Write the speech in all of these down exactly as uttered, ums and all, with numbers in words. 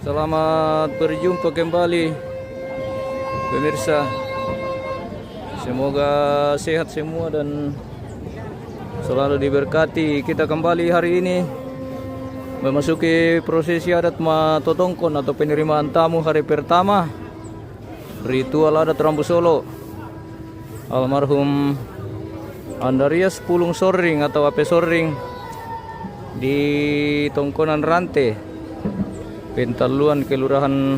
Selamat berjumpa kembali, pemirsa. Semoga sehat semua dan selalu diberkati. Kita kembali hari ini memasuki prosesi adat Matotongkon atau penerimaan tamu hari pertama ritual adat Rambu Solo almarhum Andarias Pulung Sorring atau Ape Sorring di Tongkonan Rante, Pentaluan, Kelurahan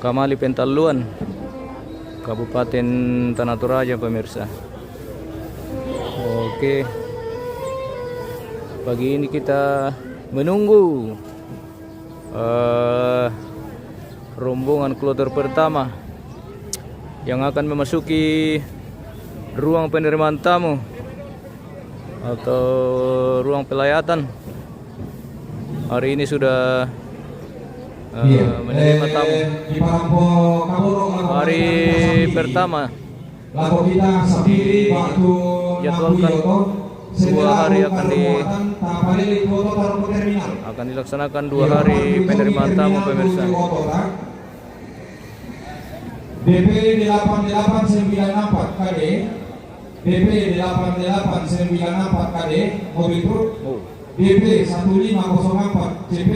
Kamali Pentaluan, Kabupaten Tanah Toraja, pemirsa. Oke, pagi ini kita menunggu eh, rombongan kloter pertama yang akan memasuki ruang penerimaan tamu atau ruang pelayatan. Hari ini sudah eh, Iya. Menerima tamu. Eh, di Parangko Kaboro, Kaboro Hari Sambi. Pertama. Lako kita Sambi, Waktu dijadwalkan Nabu Yoto, dua Segera hari Abu akan di- Karumotan, Tapalele Kuota Taroko Terminal. Akan dilaksanakan dua Iya, hari Pak, penerimaan tamu, terminal pemirsa. Menuju Oto, Pak. D P delapan delapan sembilan empat K D, D P delapan delapan sembilan empat K D, mobil truk, Oh. D P satu lima kosong empat C P,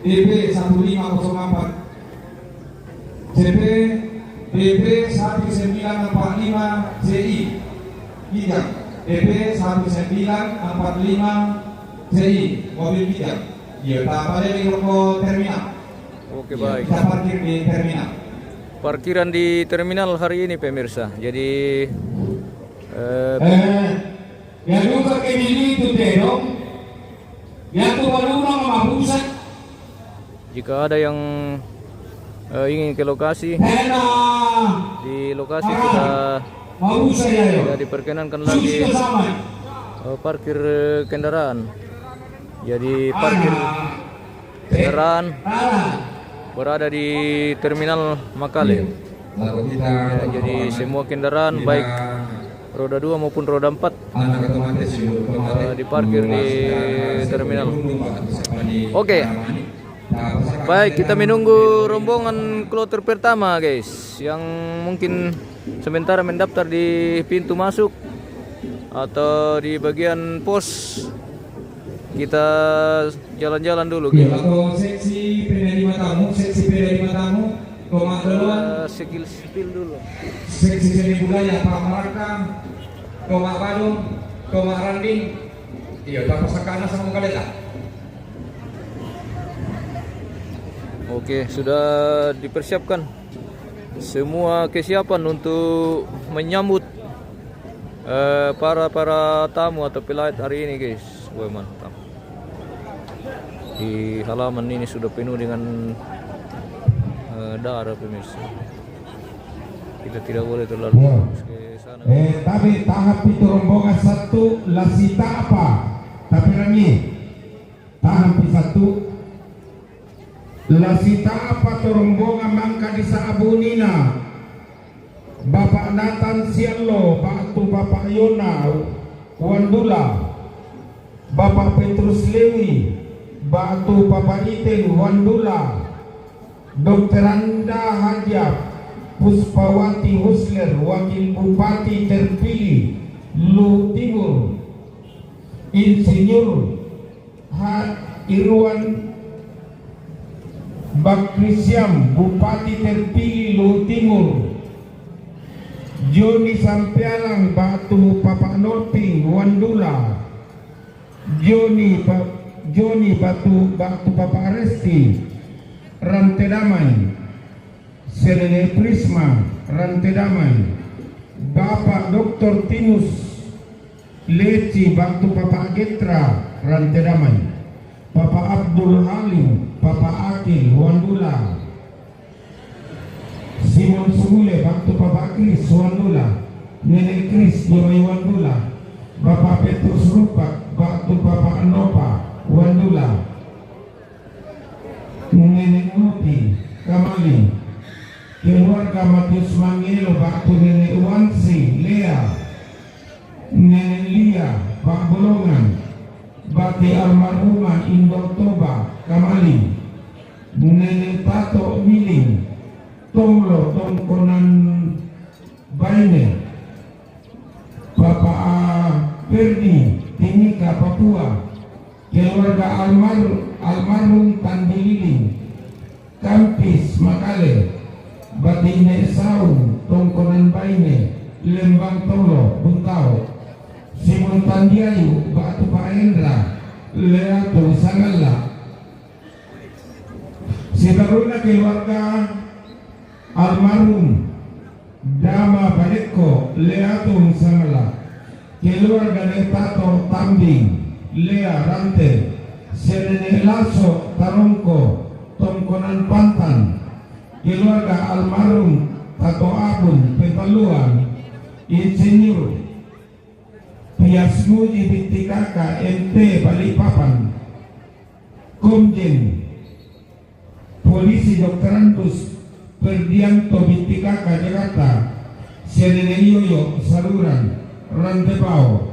D P satu lima kosong empat C P, D P satu sembilan empat lima C I, Kijang, D P satu sembilan empat lima C I, mobil Kijang. Iya, Tapalele Taroko Terminal. Oke, iya, baik. Kita parkir di terminal. Parkiran di terminal hari ini, pemirsa. Jadi, eh, Eh, ya juga ke diri itu, Tedong. Ya tuh baru mau mabusa. Jika ada yang eh, ingin ke lokasi, Tena. Di lokasi Ah. Sudah Mabusa ya, yo. Tidak diperkenankan lagi Suci ke sama. Eh, parkir eh, kendaraan. Jadi parkir Ah. Kendaraan berada di terminal Makale. Iya. Lalu kita Ya, jadi semua kendaraan, kita baik roda dua maupun roda empat, anak otomatis, yuk, eh, diparkir di terminal. Oke. Baik, kita menunggu rombongan kloter pertama, guys, yang mungkin sementara mendaftar di pintu masuk atau di bagian pos. Kita jalan-jalan dulu, Iya, gitu. Atau seksi penerima tamu, seksi penerima tamu, Tomak Doloan. Eh, seksi spill dulu. Seksi seni budaya Pak Maraka, Tomak Badung, Tomak Randing. Iya, tanpa sakana sama kaleta. Oke, sudah dipersiapkan semua kesiapan untuk menyambut eh, para, para tamu atau pelayat hari ini, guys. Wah, mantap. Di halaman ini sudah penuh dengan eh, darah, pemirsa. Kita tidak boleh terlalu Ya. Fokus ke sana. Eh, tapi tahap itu rombongan satu, Lasita apa? Tapi rami. Tahap itu satu. Lasita apa to rombongan mangka di Sabunina. Bapak Nathan Siallo, ba'tu Bapak Yona Wandula, Bapak Petrus Lewi, ba'tu Bapak Iten Wandula, Dokter Anda Hajab Puspawati Husler, Wakil Bupati terpilih Luhut Timur, Insinyur Ha Irwan Bakri Siam, Bupati terpilih Luhut Timur, Joni Sampealang, ba'tu Bapak Noping Wandula, Joni Ba-, Joni ba'tu, ba'tu Bapak Resti Rante Damai, Senene Prisma Rante Damai, Bapak Doktor Tinus Leci ba'tu Bapak Getra Rante Damai, Bapak Abdul Halim, Bapak Akil Wandula, Simon Sule ba'tu Bapak Kris Wandula, Nenek Kris Jomai Wandula, Bapak Petrus Rupak ba'tu Bapak Nopa Wandula, Nenek Muti Kamali, keluarga Matius Mangelo ba'tu Nenek Wansi Lea, Nenek Lia Pak Bolongan, ba'tu almarhumah Indo Toba Kamali, Tato Miling, Tonglo, Tongkonan Baine, Papa Perdi, Timika, Papua, keluarga almar-, almarhum Tandi Liling, Kampis, Makale, Batine Saung, Tongkonan Baine, Lembang Tolo, Buntao, Simon Tandiayu, Batu Paendra, Leatu, Sangala, Sitaruna keluarga almarhum Dama Balekko, Leatung, Sangala, keluarga Netato Tambing, Lea, Rante, Senene Laso, Tarongko, Tongkonan Pantan, keluarga almarhum Tato Abun, Petaluan, Insinyur Piasmuji Bitikaka, M T, Balikpapan, Komjen Polisi Doktorandus Ferdianto Bitikaka, Jakarta, Senene Yoyo, Saluran, Rantepao,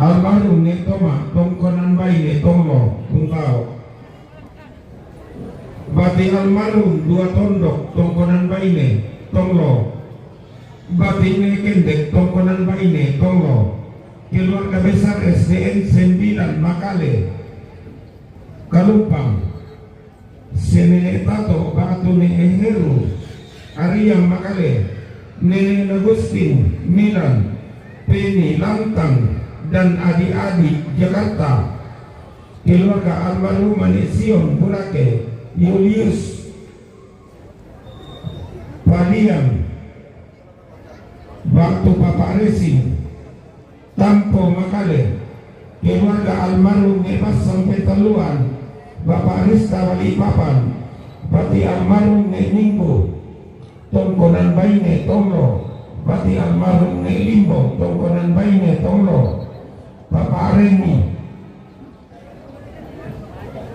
almarhum Netoma, Tongkonan Baine, Tonglo, Buntao, Bati almarhum Dua Tondok, Tongkonan Baine, Tonglo, Batine Kendek, Tongkonan Baine, Tonglo, keluarga besar S D N sembilan, Makale, Kalumpang, Senene Tato, Batune Eheru, Ariang, Makale, Nene Agustin, Milan, Peni, Lantang, dan adik-adik, Jakarta, keluarga almarhum Manik Sion, Burake, Julius, Palian, Batu Papa Resi, Tampo, Makale, keluarga almarhum Nge Basang Petaluan, Bapak Rista, Balikpapan, Bati almarhum Nge Minggu, Tongkonan Baine, Tonglo, Bati almarhum Nge Limbo, Tongkonan Baine, Tonglo, Papa Reni,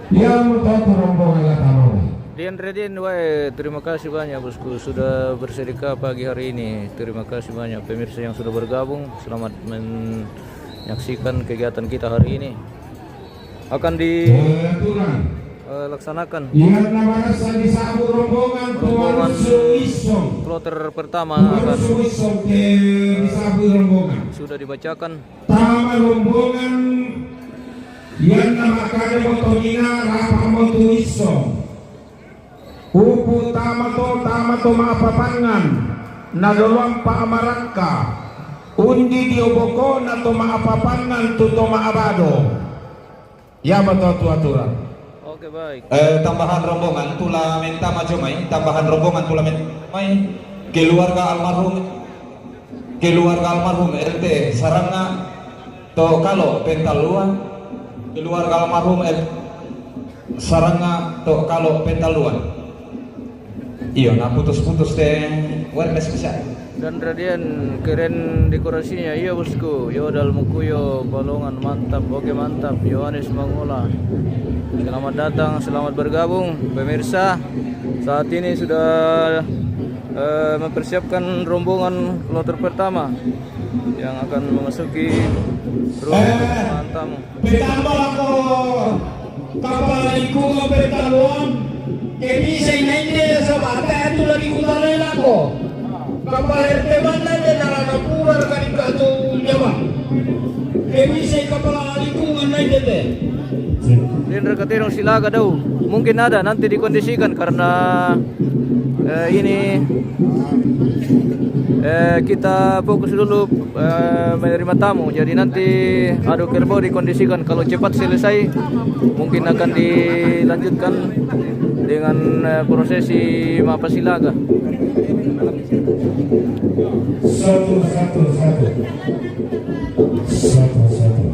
Yang mau tahu rombongan Latamone. Dian Redin, wah, terima kasih banyak, bosku, sudah bersedekah pagi hari ini. Terima kasih banyak pemirsa yang sudah bergabung. Selamat menyaksikan kegiatan kita hari ini. Akan di, eh, aturan, eh, laksanakan. Yang nama rasa disabu rombongan, rombongan Tumarusu Isong, kloter pertama akan, Tumarusu Isong ke disabu rombongan, sudah dibacakan. Tama rombongan, yan na makade mo to nina, rapa mo to iso. Upu tama to, tama to maapapangan, na doloan pa amarakka, undi dioboko na to maapapangan tu to maabado. Ya, betul tu aturan. Oke, baik. Eh, tambahan rombongan tula mentama jomai, tambahan rombongan tula mentama jomai, keluarga almarhum, keluarga almarhum L T Saranga to Kalo Pentaluan, keluarga almarhum L Saranga to Kalo Pentaluan. Iyo, na putus-putus te wireless bisa. Dan Radian, keren dekorasinya, iya, bosku. Yo, Dal Mukuyo, Balongan, mantap. Oke, mantap. Yohanes Mangola, selamat datang, selamat bergabung. Pemirsa, saat ini sudah, eh, mempersiapkan rombongan kloter pertama yang akan memasuki ruang, eh, pertemuan tamu. Petamba lako kapala lingkungan Pentaluan, ke bisa inainde sabata atu lagi kutana lako. Kapala R T mana de narana purar kali katu jama. Ke bisa kapala lingkungan nainde te. Dendra Katerong Silaga dau. Mungkin ada nanti dikondisikan karena, eh, ini, eh, kita fokus dulu, eh, menerima tamu. Jadi nanti adu kerbau dikondisikan. Kalau cepat selesai, mungkin akan dilanjutkan dengan, eh, prosesi Mapasilaga. Satu, satu, satu. Satu, satu.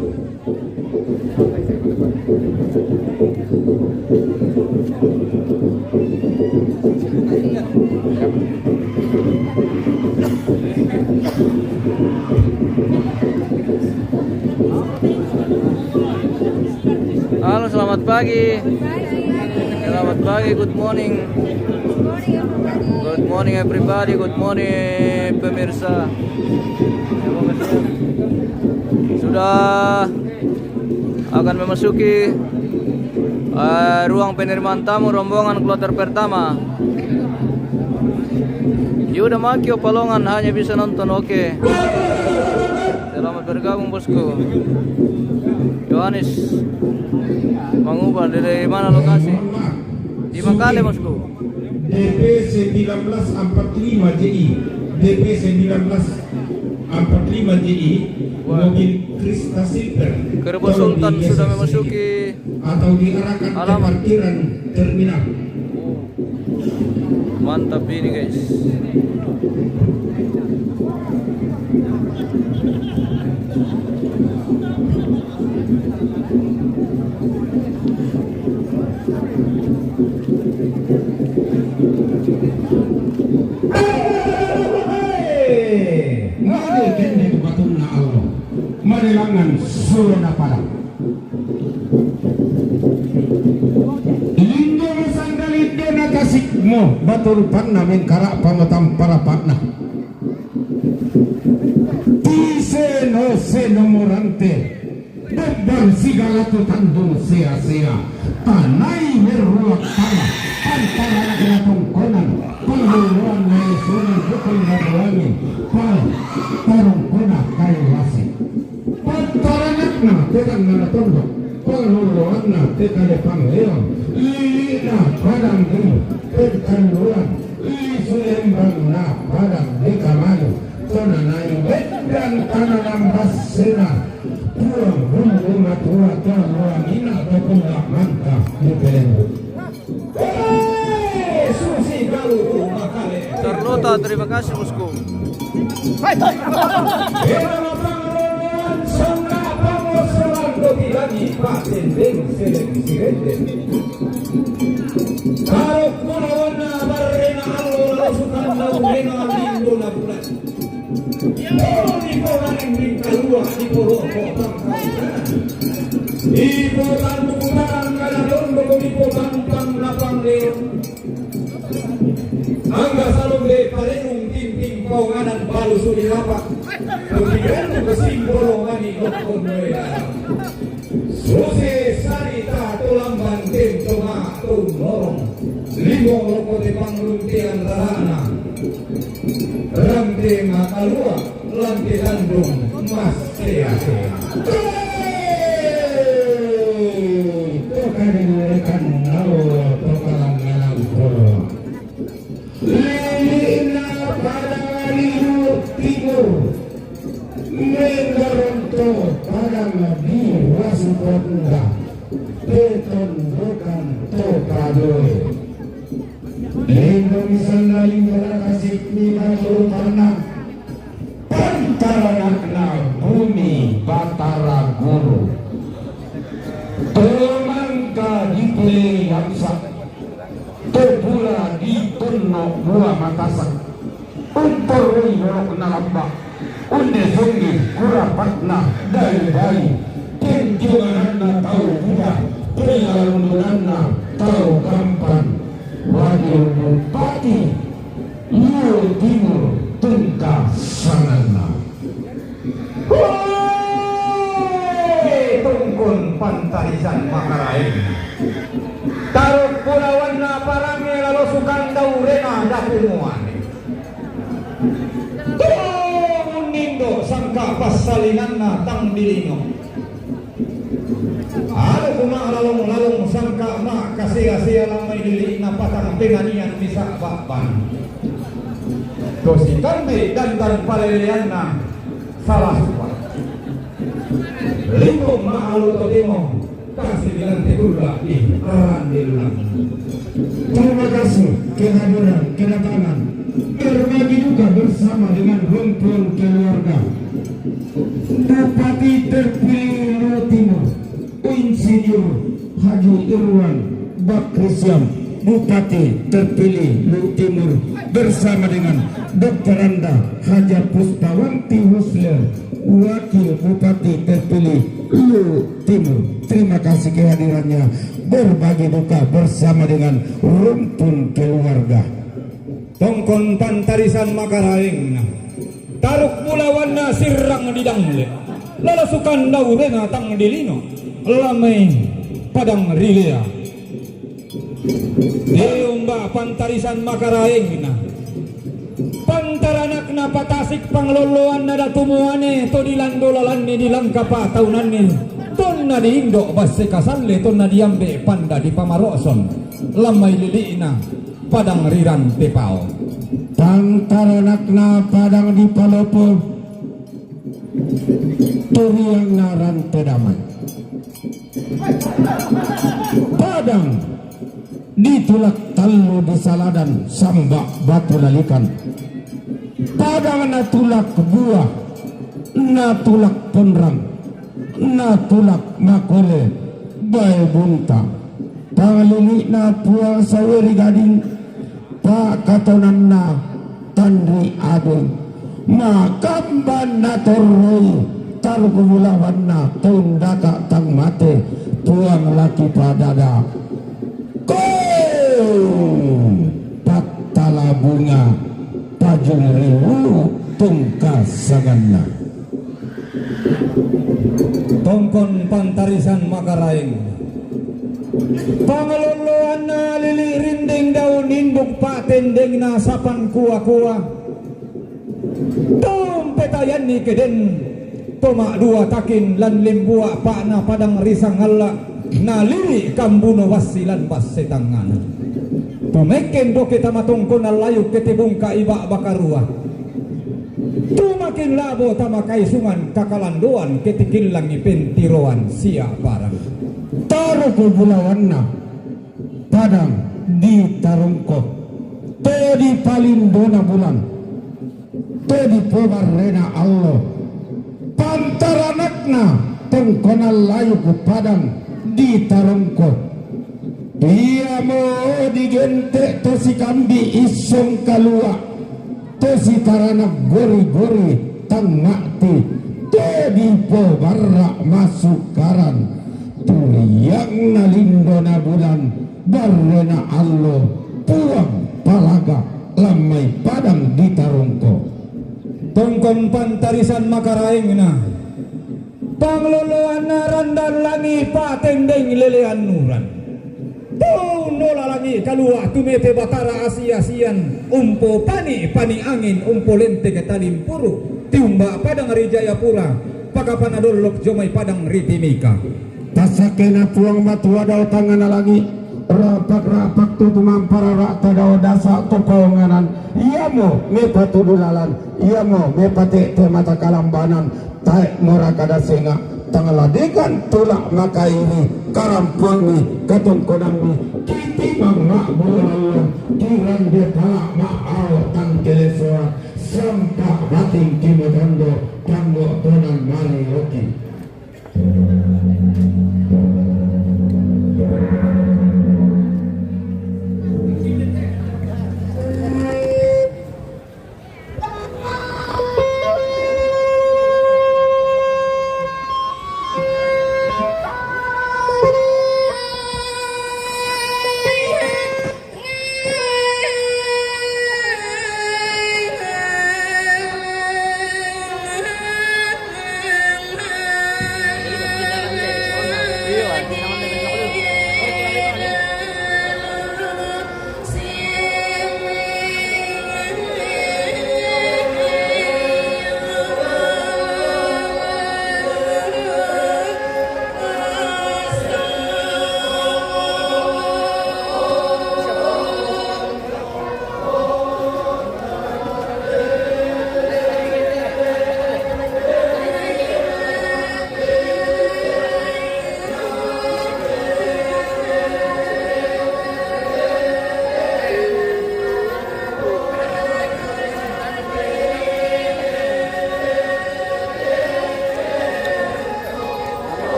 Halo, selamat pagi. Selamat pagi, good morning. Good morning, everybody. Good morning, pemirsa. Sudah akan memasuki Eh, ruang penerimaan tamu rombongan kloter pertama. Yuda Makio Palongan hanya bisa nonton, oke. Selamat bergabung, bosku. Yohanes Mangubal, dari mana lokasi? Di Makale, bosku. D P sembilan belas empat lima J I, D P sembilan belas empat lima J I, mobil Crista Silver. Kerbau Sultan sudah memasuki atau diarahkan ke parkiran terminal. Mantap ini, guys. Mari kende ku batunna Allah. Mari langan suro na padang. Linggo masanggalit dena kasikmu, batu rupanna mengkara pamatan parapatna. Tiseno seno morante. Bebbar sigala tu tandung sea-sea. Tanai herruak tana. Antara nakena tongkonan. Panguluan na esona bukun na doangin. Pal. Tarongkona kai wasi. Pantaranakna te tangngana tondok, pangoloanna te kale pangleon, lili'na padang gelu, pengkalluan, lisu lembangna padang deka malu, tonanai bendan tana lambassena, Puang Hullu Matua, Puang Luangina, Puang Lamanta, di Pelembu. Carlota, terima kasih, bosku. Di poraring ring kalua, di poroko pangkaukan. Di potang bukutan kada londo, di potang pang lapang leon. Angga salong de parerung tinting paonganan balu suli lapak. Putirendu kesimbolongani lokon weda. Suse sarita tolamban tentonga tong norong. Limo lokote pangruntean rarana. Rante makalua, lante landung, mas sea-sea. Toka dinulekan nalo, toka langganan kolo. Lilina pada liu timur. Menggaronto padang di Wasuponda, tetondokan to padoe. Lendo misalna linggo lakasik mina rupanna, pantaranakna bumi Batara Guru. Tomangka dipilih yaksa, topula di tonno bua matasak. Umporroi lolokna lamba, unne songgi kurapatna dai-dai, tentiongananna tau buda, pengalundunanna tau gampang. Wakil Bupati Luwu Timur tungka sanganna. Hoe, tungkun pantarisan makaraeng. Taruk pulawanna parange lalo sukandau rena daku muane. Tumun nindo sangka passalinanna tang dilino. Alo kuma lalong-lalong sangka ma kasea-sea lamai lili'na patang penganian misa ba'ban. Tosi kambe dandan paleleanna sala supa. Lingkung ma'alu totemo, kasih dengan tikulla di Randilang. Terima kasih kehadiran, kedatangan, berbagi duka bersama dengan rumpun keluarga. Bupati terpilih Luwu Timur, Insinyur Haji Irwan Bakri Siam, Bupati terpilih Luwu Timur, bersama dengan Doktoranda Haja Puspawanti Husnul, Wakil Bupati terpilih Luwu Timur. Terima kasih kehadirannya, berbagi duka bersama dengan rumpun keluarga. Tongkon pantarisan makaraengna. Taruk pulawanna sirrang di dangle. Lalo sukandau rena tang dilino. Lamai padang rilea. Di umba' pantarisan makaraengna, pantaranakna patasik panglolloanna datu muane to dilando lalanni dilangka pa'taunanni, tonna diindo' basse kasalle tonna diambe' panda dipamaro'son, lammai lili'na padang ri rante pao. Pantaranakna padang dipalopo, turiangna rante damai. Padang ditulak tallu disaladan samba' batu lalikan. Padang natulak buah, natulak ponrang, natulak makole bae bunta. Panglili'na Puang Saweri Gading, pa'katonanna Tanri Adeng, makamban natorroi taruk bulawanna to undaka' tang mate, Puang la kipadada. Ko pattala bunga pajung ri ulu tungka sanganna. Tongkon pantarisan makaraeng. Panglolloanna lili' rinding daun induk pa'tendengna sapan kua-kua. Tom petayanni keden to ma'dua takin lan limbua pa'na padang ri sangalla', na lili' kambuno bassi lan basse tangngana. Tumekken doke tama tongkonan layuk ke tibungka'i ba'baka rua. Tumakin la'bo tama kaisungan kakalandoan ke tikillangi pentiroan sia parang. Taruk bulawanna padang ditarongko, to dipalindona bulan, to dipobarrena allo. Pantaranakna tongkonan layuk padang ditarongko. Iamo digente' to sikambi' issong kalua', to sitaranak gori-gori tangnga'ti, to dipobarra' masukaran. Turiangna lindona bulan, barrena allo, Puang palaga' lammai padang ditarongko. Tongkon pantarisan makaraengna. Pangloloanna randan langi' pa'tendeng lelean uran. Tau nola langi' kalua' tumete Batara asi-asian, umpopani-pani angin, umpolentek talimpuru', tiumba' padang ri Jayapura, pakapana dollok jomai padang ri Timika. Tassakena Puang Matua dao tangngana langi', rapak-rapak tu tumamparara'ta dao dasa' tu kaonganan, iamo mepatudu lalan, iamo mepate'te mata kalambanan, tae' mora kada senga', tang la dekan tula' makairi, karampuangmi, katongkonammi, kitimang ma'bulu allo, kirande pala' ma'ao tang kelesoan, sampa' bating kimotando, tanggo tonan mari oki.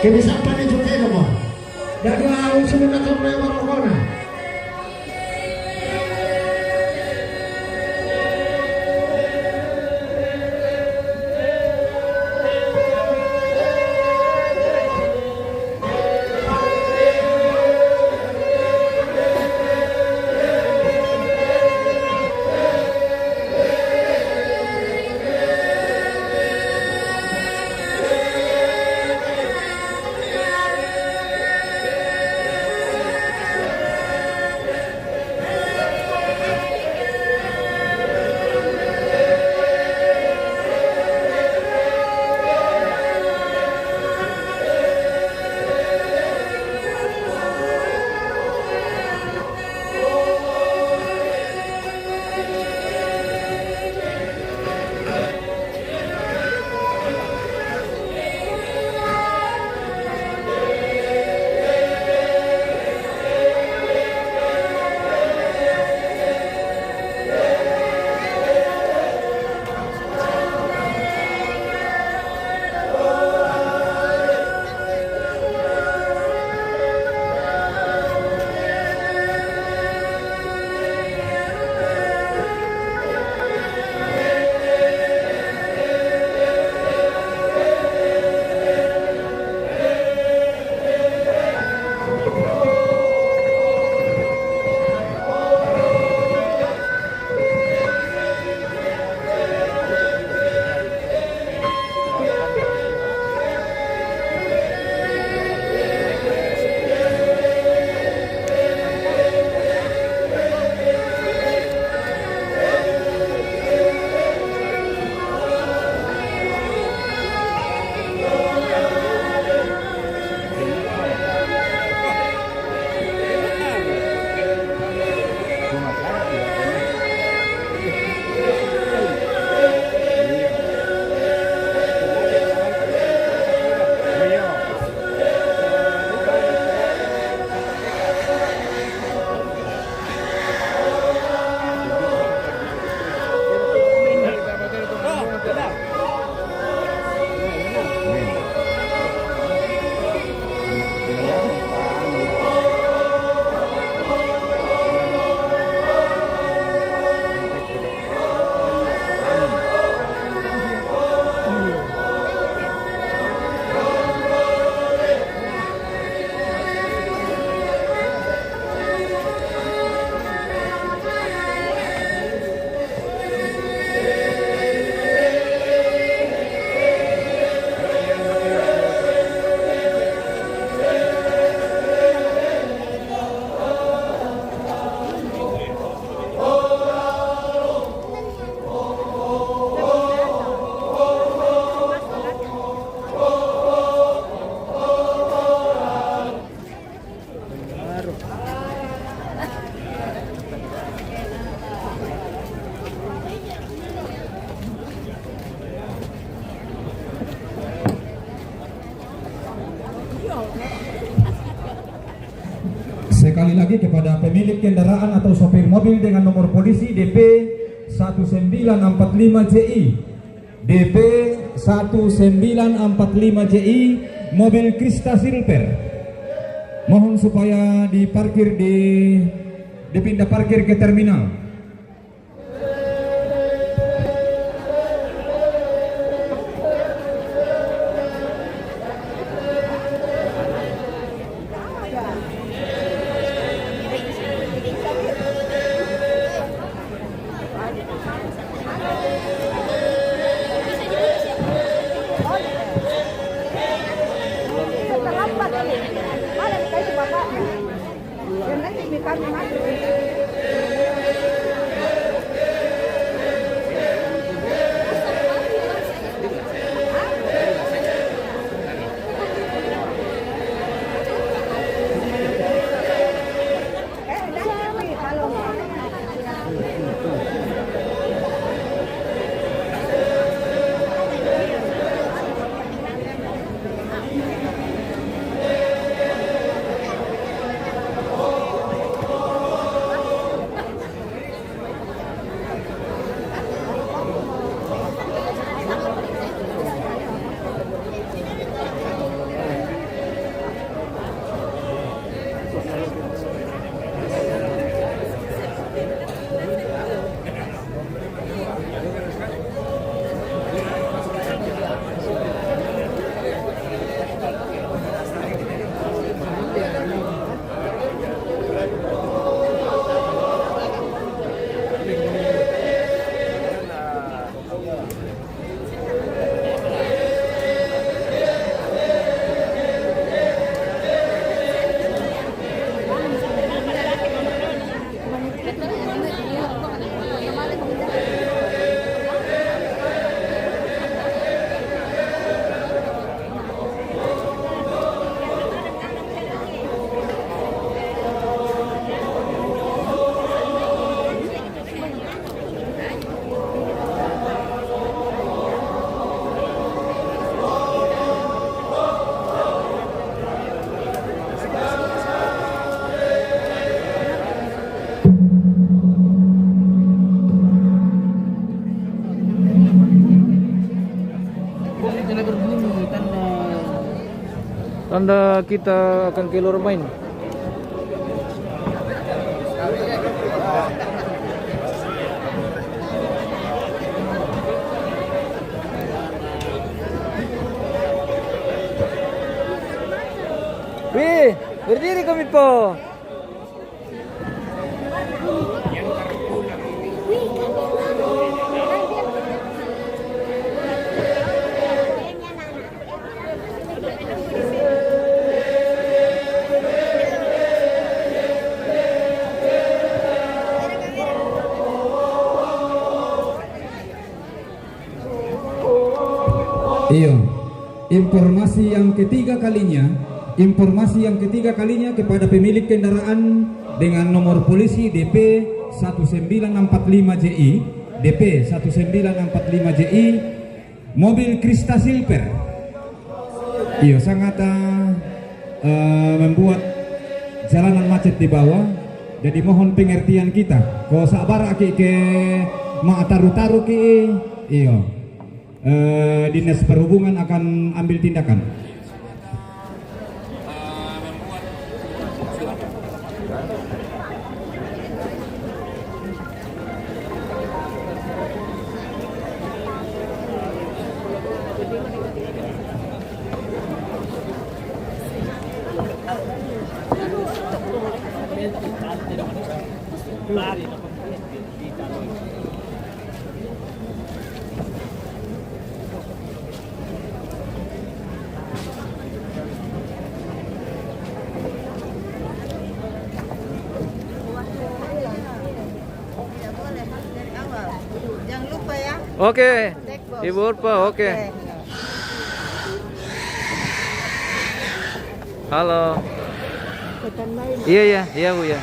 Ini sampai ni cuti nama. Jaga usul nak kau yang baru kau nak. Sekali lagi, kepada pemilik kendaraan atau sopir mobil dengan nomor polisi D P satu sembilan empat lima C I, D P satu sembilan empat lima C I, mobil Crista Silver. Mohon supaya diparkir di, dipindah parkir ke terminal. Tanda kita akan keluar main. Wih, berdiri kami po. Iyo. Informasi yang ketiga kalinya, informasi yang ketiga kalinya kepada pemilik kendaraan dengan nomor polisi D P satu sembilan empat lima J I, D P satu sembilan empat lima J I, mobil Crista Silver. Iyo, sangat eh, eh, membuat jalanan macet di bawah. Jadi mohon pengertian kita. Ko sabara ki ke ma taru-taru ki, iyo. Eh, Dinas Perhubungan akan ambil tindakan. Jangan lupa ya. Oke. Ibu Urpa, oke. Oke. Halo. Iya, iya, iya, Bu, ya.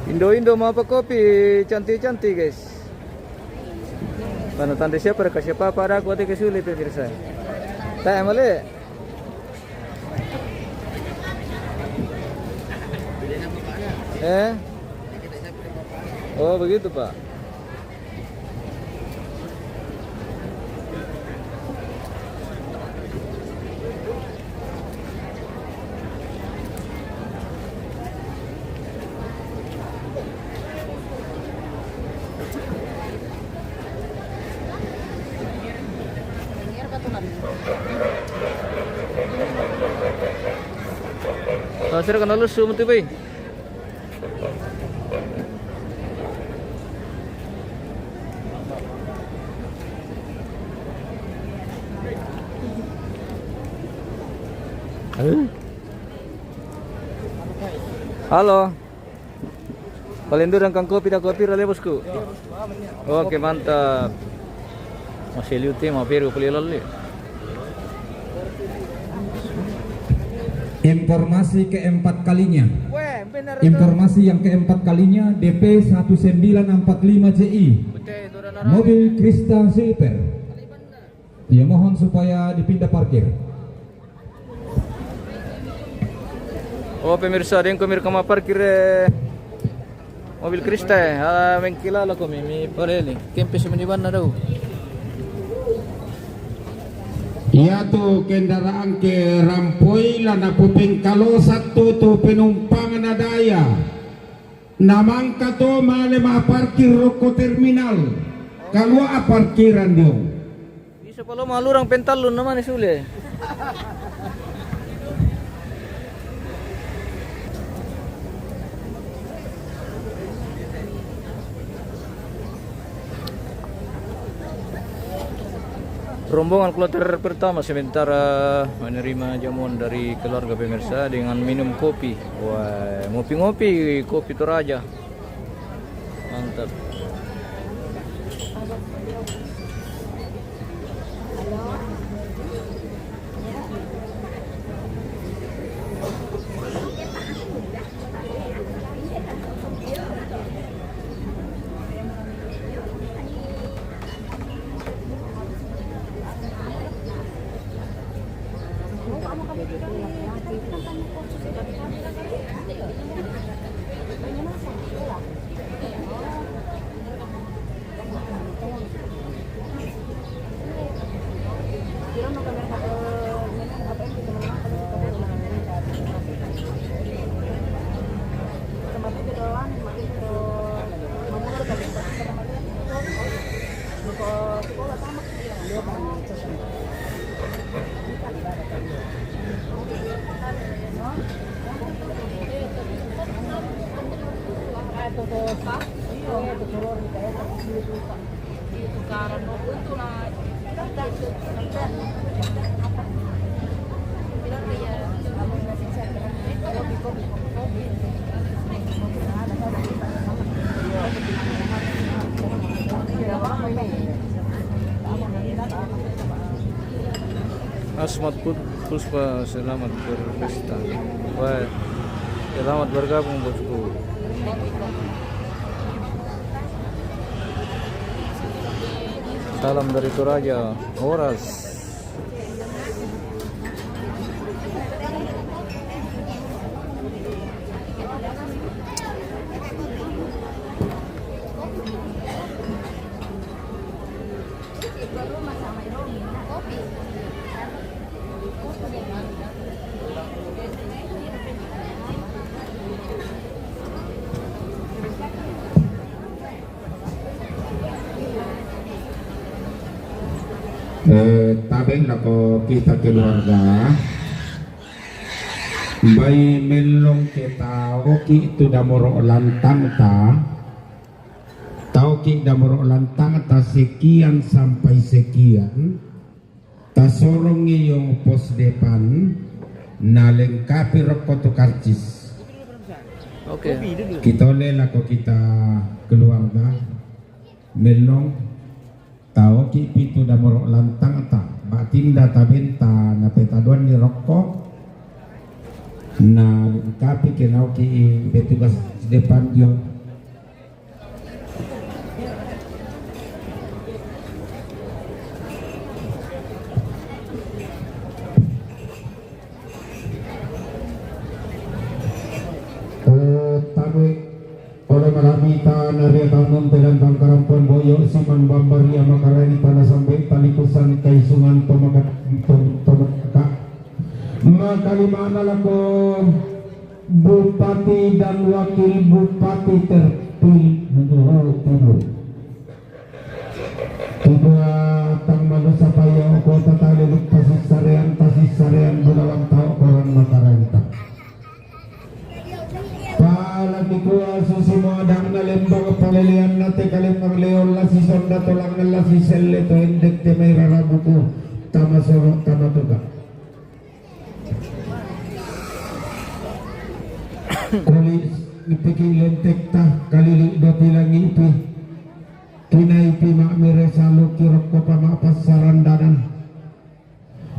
Indo-indo mau apa kopi cantik-cantik, guys. Mana tanda siapa, ada kasih apa-apa, ada aku ada ke sulit, pemirsa. Tak boleh. Eh? Oh, begitu, Pak. Pasir kena lesu mesti, bay. Halo. Paling durang kang kopi, dah kopi rale, bosku. Oke, mantap. Masih liu ti, mau piru puli lali. Informasi keempat kalinya. Informasi yang keempat kalinya, D P satu sembilan empat lima C I. Mobil Crista Silver. Ya, mohon supaya dipindah parkir. Oh, pemirsa, dengko mi rekama parkir, eh, mobil Crista, eh. Ah, mengkilala komi, mi palele. Kempes meni banna dau. Iya tu kendaraan ke rampoi la napupengkalosa tu, tu penumpang na daya. Namangka to male mapparkir rokko terminal. Kalua parkiran dio. Bisa palo malurang pentallu namane sule. Rombongan kloter pertama sementara menerima jamuan dari keluarga pemirsa dengan minum kopi. Wah, ngopi-ngopi, kopi Toraja. Mantap. Asmat Put-, Puspa, selamat berpesta. Wah, selamat bergabung, bosku. Salam dari Toraja. Horas. Eh, tabeng lako kita keluarga. Bai mellong ke taoki tu damoro lantangta. Taoki damoro lantangta sekian sampai sekian. Tasorongi yo pos depan, nalengkapi rokko tu karcis. Oke. Kitole lako kita keluarga. Mellong, taoki pitu damoro lantangta, batinda tabenta napetadoanni rokko, nalengkapi ke naoki petugas depan dio. Eh, tabe, olo malami ta naria tanun telan tangkarampuan boyo siman bambaria makarani tana sambe talikusan kaisungan tomaka-, tom-, tomaka. Makalimana lako Bupati dan Wakil Bupati terpilih Timur. Kedua, tang manusa payo kota tali lupasi sarean, pasi sarean bulawan tau koran makarenta. Pala dikua susi muadakna lembang paleleanna te kalembang leon lasi sonda tolangna lasi selle to endek te mai rarabuku tama solo tama tuka. Kuli ipiki lentekta kalili doti langipi. Kinaipi ma'mere saluki rokko pama passarandanan.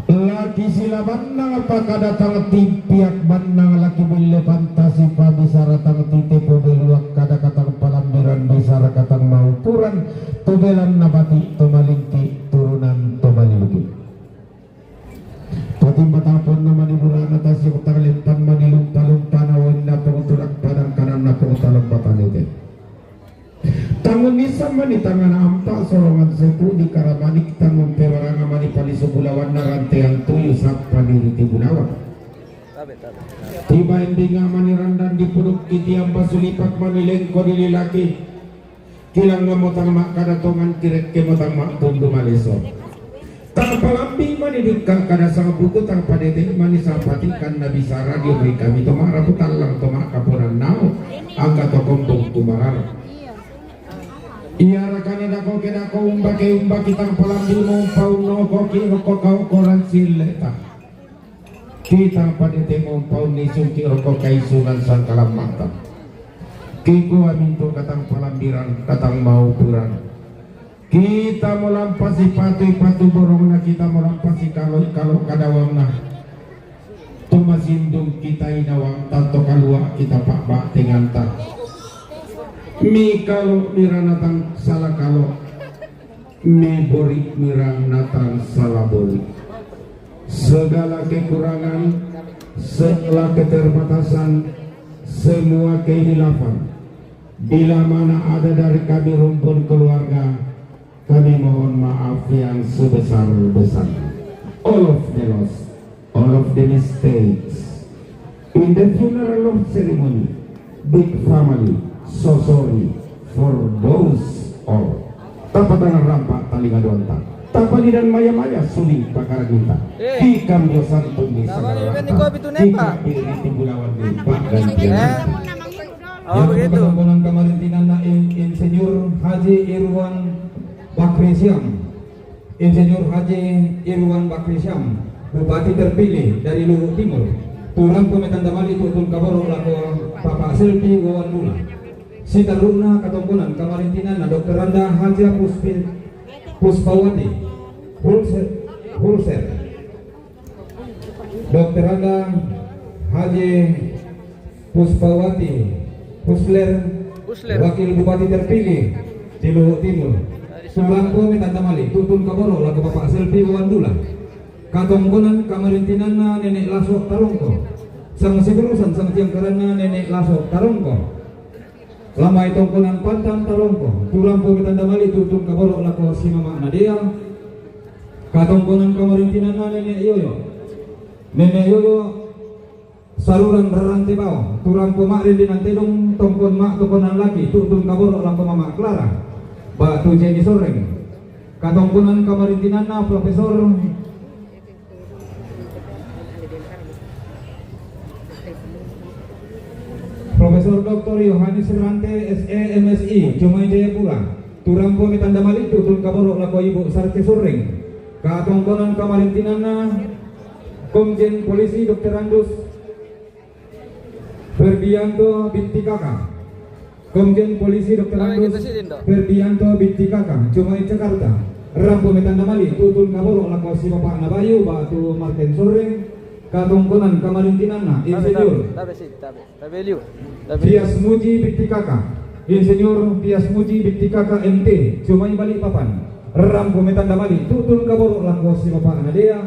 Laki Sila bannang pakada tang timpiak bannang laki bille pantasi pabisara tang tite pobeluak kada katang palambiran bisara katang maupuran tobelan nabati tomalingki turunan tomaliluki. Patimba tang ponna mani burana tasiok tang lempan mani lumpa-lumpana wenna penguturak padang kananna pengutalemba panete. Tangun nisan mani tangana ampa sorongan sepu di karamanik tangun pewaranga mani paliso bulawanna rantean tuyu sappa diriti bulawan. Tiba endinga mani randan di puduk kitiamba sulipak mani lengko dililaki. Kilang ngamo tang makkada tongan kirekke mo tang maktundu maleso. Tang palambing mani dikka kada sang buku tang padete mani sapati kan nabi sara dio mai kami toma rapu tallang toma kaponan nao angka tokombong kumarara. Iya rakana dako ke dako umbake umbaki tang palambing mo umpau no koki roko kau koran sille ta. Kita padete mo umpau ni sungki roko kaisungan sangkalam mata. Kiko aminto katang palambiran katang maupuran. Kita molampasi patu ipatu borongna kita molampasi kalo kalo kadawangna. Tumasindung kita inawang tanto kalua kita pakba tenganta. Mi kalo miranatang sala kalo. Mi bori mirang natang sala bori. Segala kekurangan, segala keterbatasan, semua kehilafan. Bila mana ada dari kami rumpun keluarga, kami mohon maaf yang sebesar-besarnya. All of the loss, all of the mistakes. In the funeral of ceremony, big family, so sorry for those all. Tapa tangan rampa talinga doanta. Tapa lidan maya-maya suling pakara kita. Tikam jo santun di sagaranta. Tikam pilih di timbulawan di bagan. Oh, begitu. Yang kamarintinanna Insinyur Haji Irwan Bakri Siam. Insinyur Haji Irwan Bakri Syam, Bupati terpilih dari Luhut Timur, turang pemetan damali tutun kaboro lako Bapak Selvi Wawan Dula. Sitaruna katongkonan kamarintinanna Dokteranda Haja Puspi, Puspawati Hulser, Hulser. Dokteranda Haji Puspawati Husler, Wakil Bupati terpilih di Luhut Timur. Turang pemetan damali tutun kaboro lako Bapak Selvi Wawan Dula. Katongkonan kamarintinanna Nenek Lasok Tarongko. Sang siburusan sang tiang karanna Nenek Lasok Tarongko. Lamai tongkonan Pantan Tarongko. Turang pemetan damali tutun kaboro lako simama nadea. Katongkonan kamarintinanna Nenek Yoyo. Nenek Yoyo Saruran rarante bao, turang poma rende nantedong tongkon ma tongkonan laki, tutun kaboro lako mama Clara. Batu Jenny Soreng. Katongkonan kamarintinanna Profesor Profesor Doktor Yohanes Rante S E M Si, Jumai Jayapura. Turang pemetan damali tutun kaboro lako Ibu Sarte Soreng. Katongkonan kamarintinanna Komjen Polisi Dokterandus Ferdianto Bittikaka. Komjen Polisi Dokterandus Ferdianto Bittikaka, Jumai Jakarta. Rampo metanda mali tutun kaboro lako si bapakna Bayu, Batu Martin Soreng. Katongkonan kamarintinanna Insinyur. Tabe, tabe, tabe, tabe, tabe liu. Tabe liu. Tias Muji Bittikaka. Insinyur Tias Muji Bittikaka M T, Jumai Balikpapan. Rampo metanda mali tutun kaboro lako si bapakna Dea.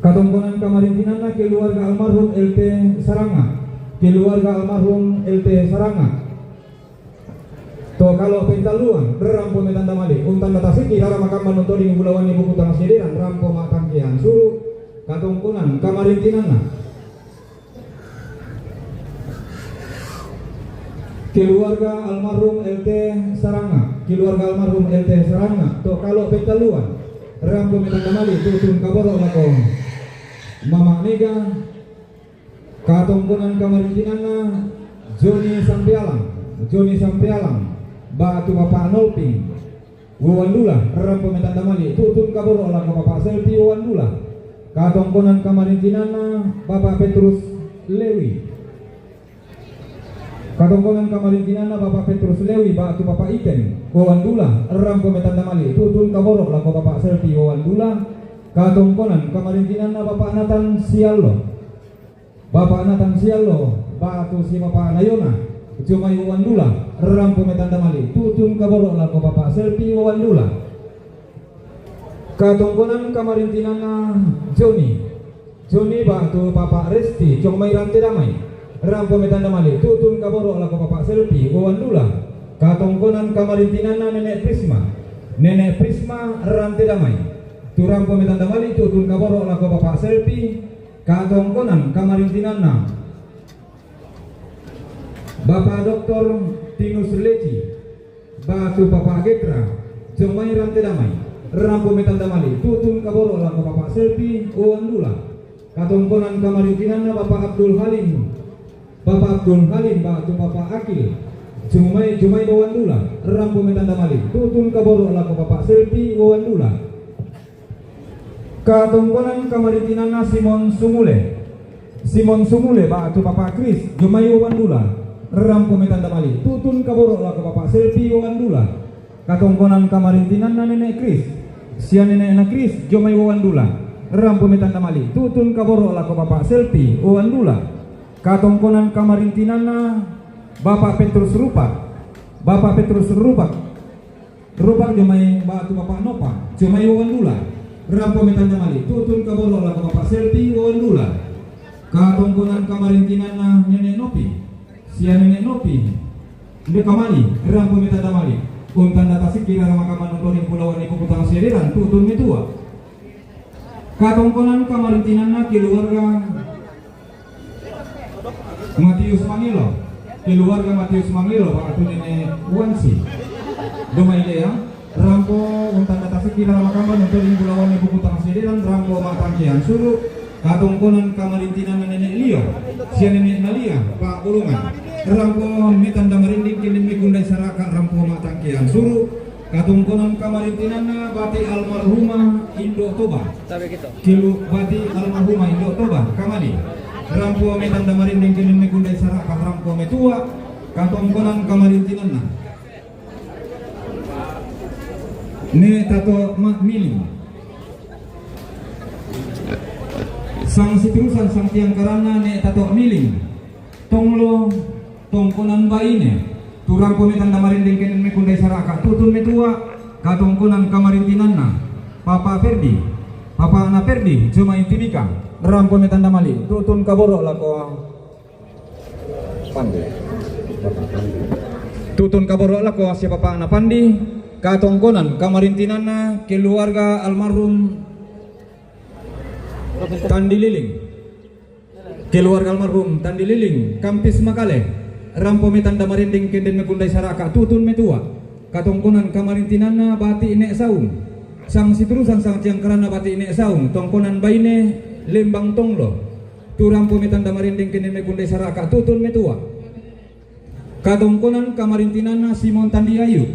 Katongkonan kamarintinanna keluarga almarhum L T Saranga. Keluarga almarhum L T Saranga. To kalo pentalluan, rampo metanda mali. Untanda tasiki rara makamma nontoding bulawanni buku tamasidderan, rampo matangkean suru. Katongkonan kamarintinanna. Keluarga almarhum L T Saranga, keluarga almarhum L T Saranga, to kalo pentalluan, rampo metanda mali, tutun kaboro lako Mama Mega, katongkonan kamarintinanna, Joni Sampealang, Joni Sampealang, Batu Bapak Nolping, Wowandula, rampo metanda mali, tutun kaboro lako Bapak Selvi Wowandula. Katongkonan kamarintinanna, Bapak Petrus Lewi. Katongkonan kamarintinanna, Bapak Petrus Lewi, Batu Bapak Iten, Wowandula, rampo metanda mali, tutun kaboro lako Bapak Selvi Wowandula. Katongkonan kamarintinanna Bapak Nathan Siallo. Bapak Nathan Siallo, batu si Bapak Nayona, jomai wawan dula, rampo me tanda mali, tutun kaboro lako Bapak Selpi wawan dula. Katongkonan kamarintinanna Joni. Joni batu Bapak Resti, jomai rante damai. Rampo me tanda mali, tutun kaboro lako Bapak Selpi wawan dula. Katongkonan kamarintinanna Nenek Prisma. Nenek Prisma rante damai. Tu rampo me tanda mali, tutun kaboro lako Bapak Selpi. Katongkonan kamarintinanna Bapak Doktor Tinus Leci, batu Bapak Getra, jomai rante damai, rampo me tanda mali, tutun kaboro lako Bapak Selpi wawan dula. Katongkonan kamarintinanna Bapak Abdul Halim, Bapak Abdul Halim, batu Bapak Akil, jomai, jomai wawan dula, rampo me tanda mali, tutun kaboro lako Bapak Selpi wawan dula. Katongkonan kamarintinanna Simon Sumule. Simon Sumule batu Bapak Kris, jomai wawan dula, rampo me tanda mali, tutun kaboro lako Bapak Selpi wawan dula. Katongkonan kamarintinanna Nenek Kris. Sia nenekna Kris, jomai wawan dula, rampo me tanda mali, tutun kaboro lako Bapak Selpi wawan dula. Katongkonan kamarintinanna Bapak Petrus Rupak. Bapak Petrus Rupak. Rupak jomai batu Bapak Nopa, jomai wawan dula, rampo me tanda mali, tutun kaboro lako Bapak Selpi wawan dula. Katongkonan kamarintinanna Nenek Nopi. Sia Nenek Nopi. Nde kamali, rampo me tanda mali. Untanda tasikki rara makamma nontoring pulawan ni puputang sederan, tutun me tua. Katongkonan kamarintinanna keluarga Matius Mangelo. Keluarga Matius Mangelo, batu Nenek Wansi, jomai lea, rampo untanda tasikki rara makamma nontoring pulawan ni puputang sederan, rampo mattangkean suru. Katongkonan kamarintinanna Nenek Lio, sia Nenek Nalia, Pak Bolongan, rampo me tanda marinding kenneng me kundai saraka, rampo mattangkean suru. Katongkonan kamarintinanna bati almarhumah Indo Toba. Kelu bati almarhumah Indo Toba, kamali. Rampo me tanda marinding kenneng me kundai saraka, rampo me tua. Katongkonan kamarintinanna Ne Tato Mak Miling. Sang siturusan sang tiang karanna Ne Tato Miling. Tonglo, tongkonan baine. Tu rampo me tanda marinding kenneng me kundai saraka, tutun me tua. Katongkonan kamarintinanna Papa Ferdi. Papa na Ferdi, jomai Timika. Rampo me tanda mali, tutun kaboro lako Pandi. Tutun kaboro lako sia Papa na Pandi. Katongkonan kamarintinanna keluarga almarhum Tandi Liling. Keluarga almarhum Tandi Liling, Kampis Makale, rampo me tanda marinding kenneng me kundai saraka, tutun me tua. Katongkonan kamarintinanna bati Ne Saung. Sang siturusan sang tiang karanna bati Ne Saung, tongkonan baine Lembang Tonglo. Tu rampo me tanda marinding kenneng me kundai saraka, tutun me tua. Katongkonan kamarintinanna Simon Tandi Ayu.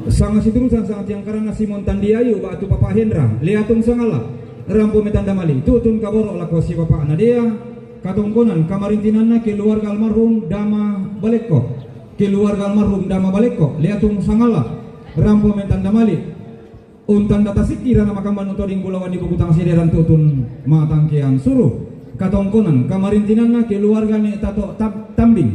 Sang siturusan sang tiang karanna Simon Tandi Ayu, batu Papa Hendra, lea tung sangala. Rampo me tanda mali, tutun kaboro lako sia Papa Nadea. Katongkonan kamarintinanna keluarga almarhum Dama Balekko. Keluarga almarhum Dama Balekko, lea tung sangala. Rampo me tanda mali. Untanda tasikki rara makamma nontoring pulawan ni puputang sederan, tutun mattangkean suru. Katongkonan kamarintinanna keluarga Ne Tato Tab-, Tambing.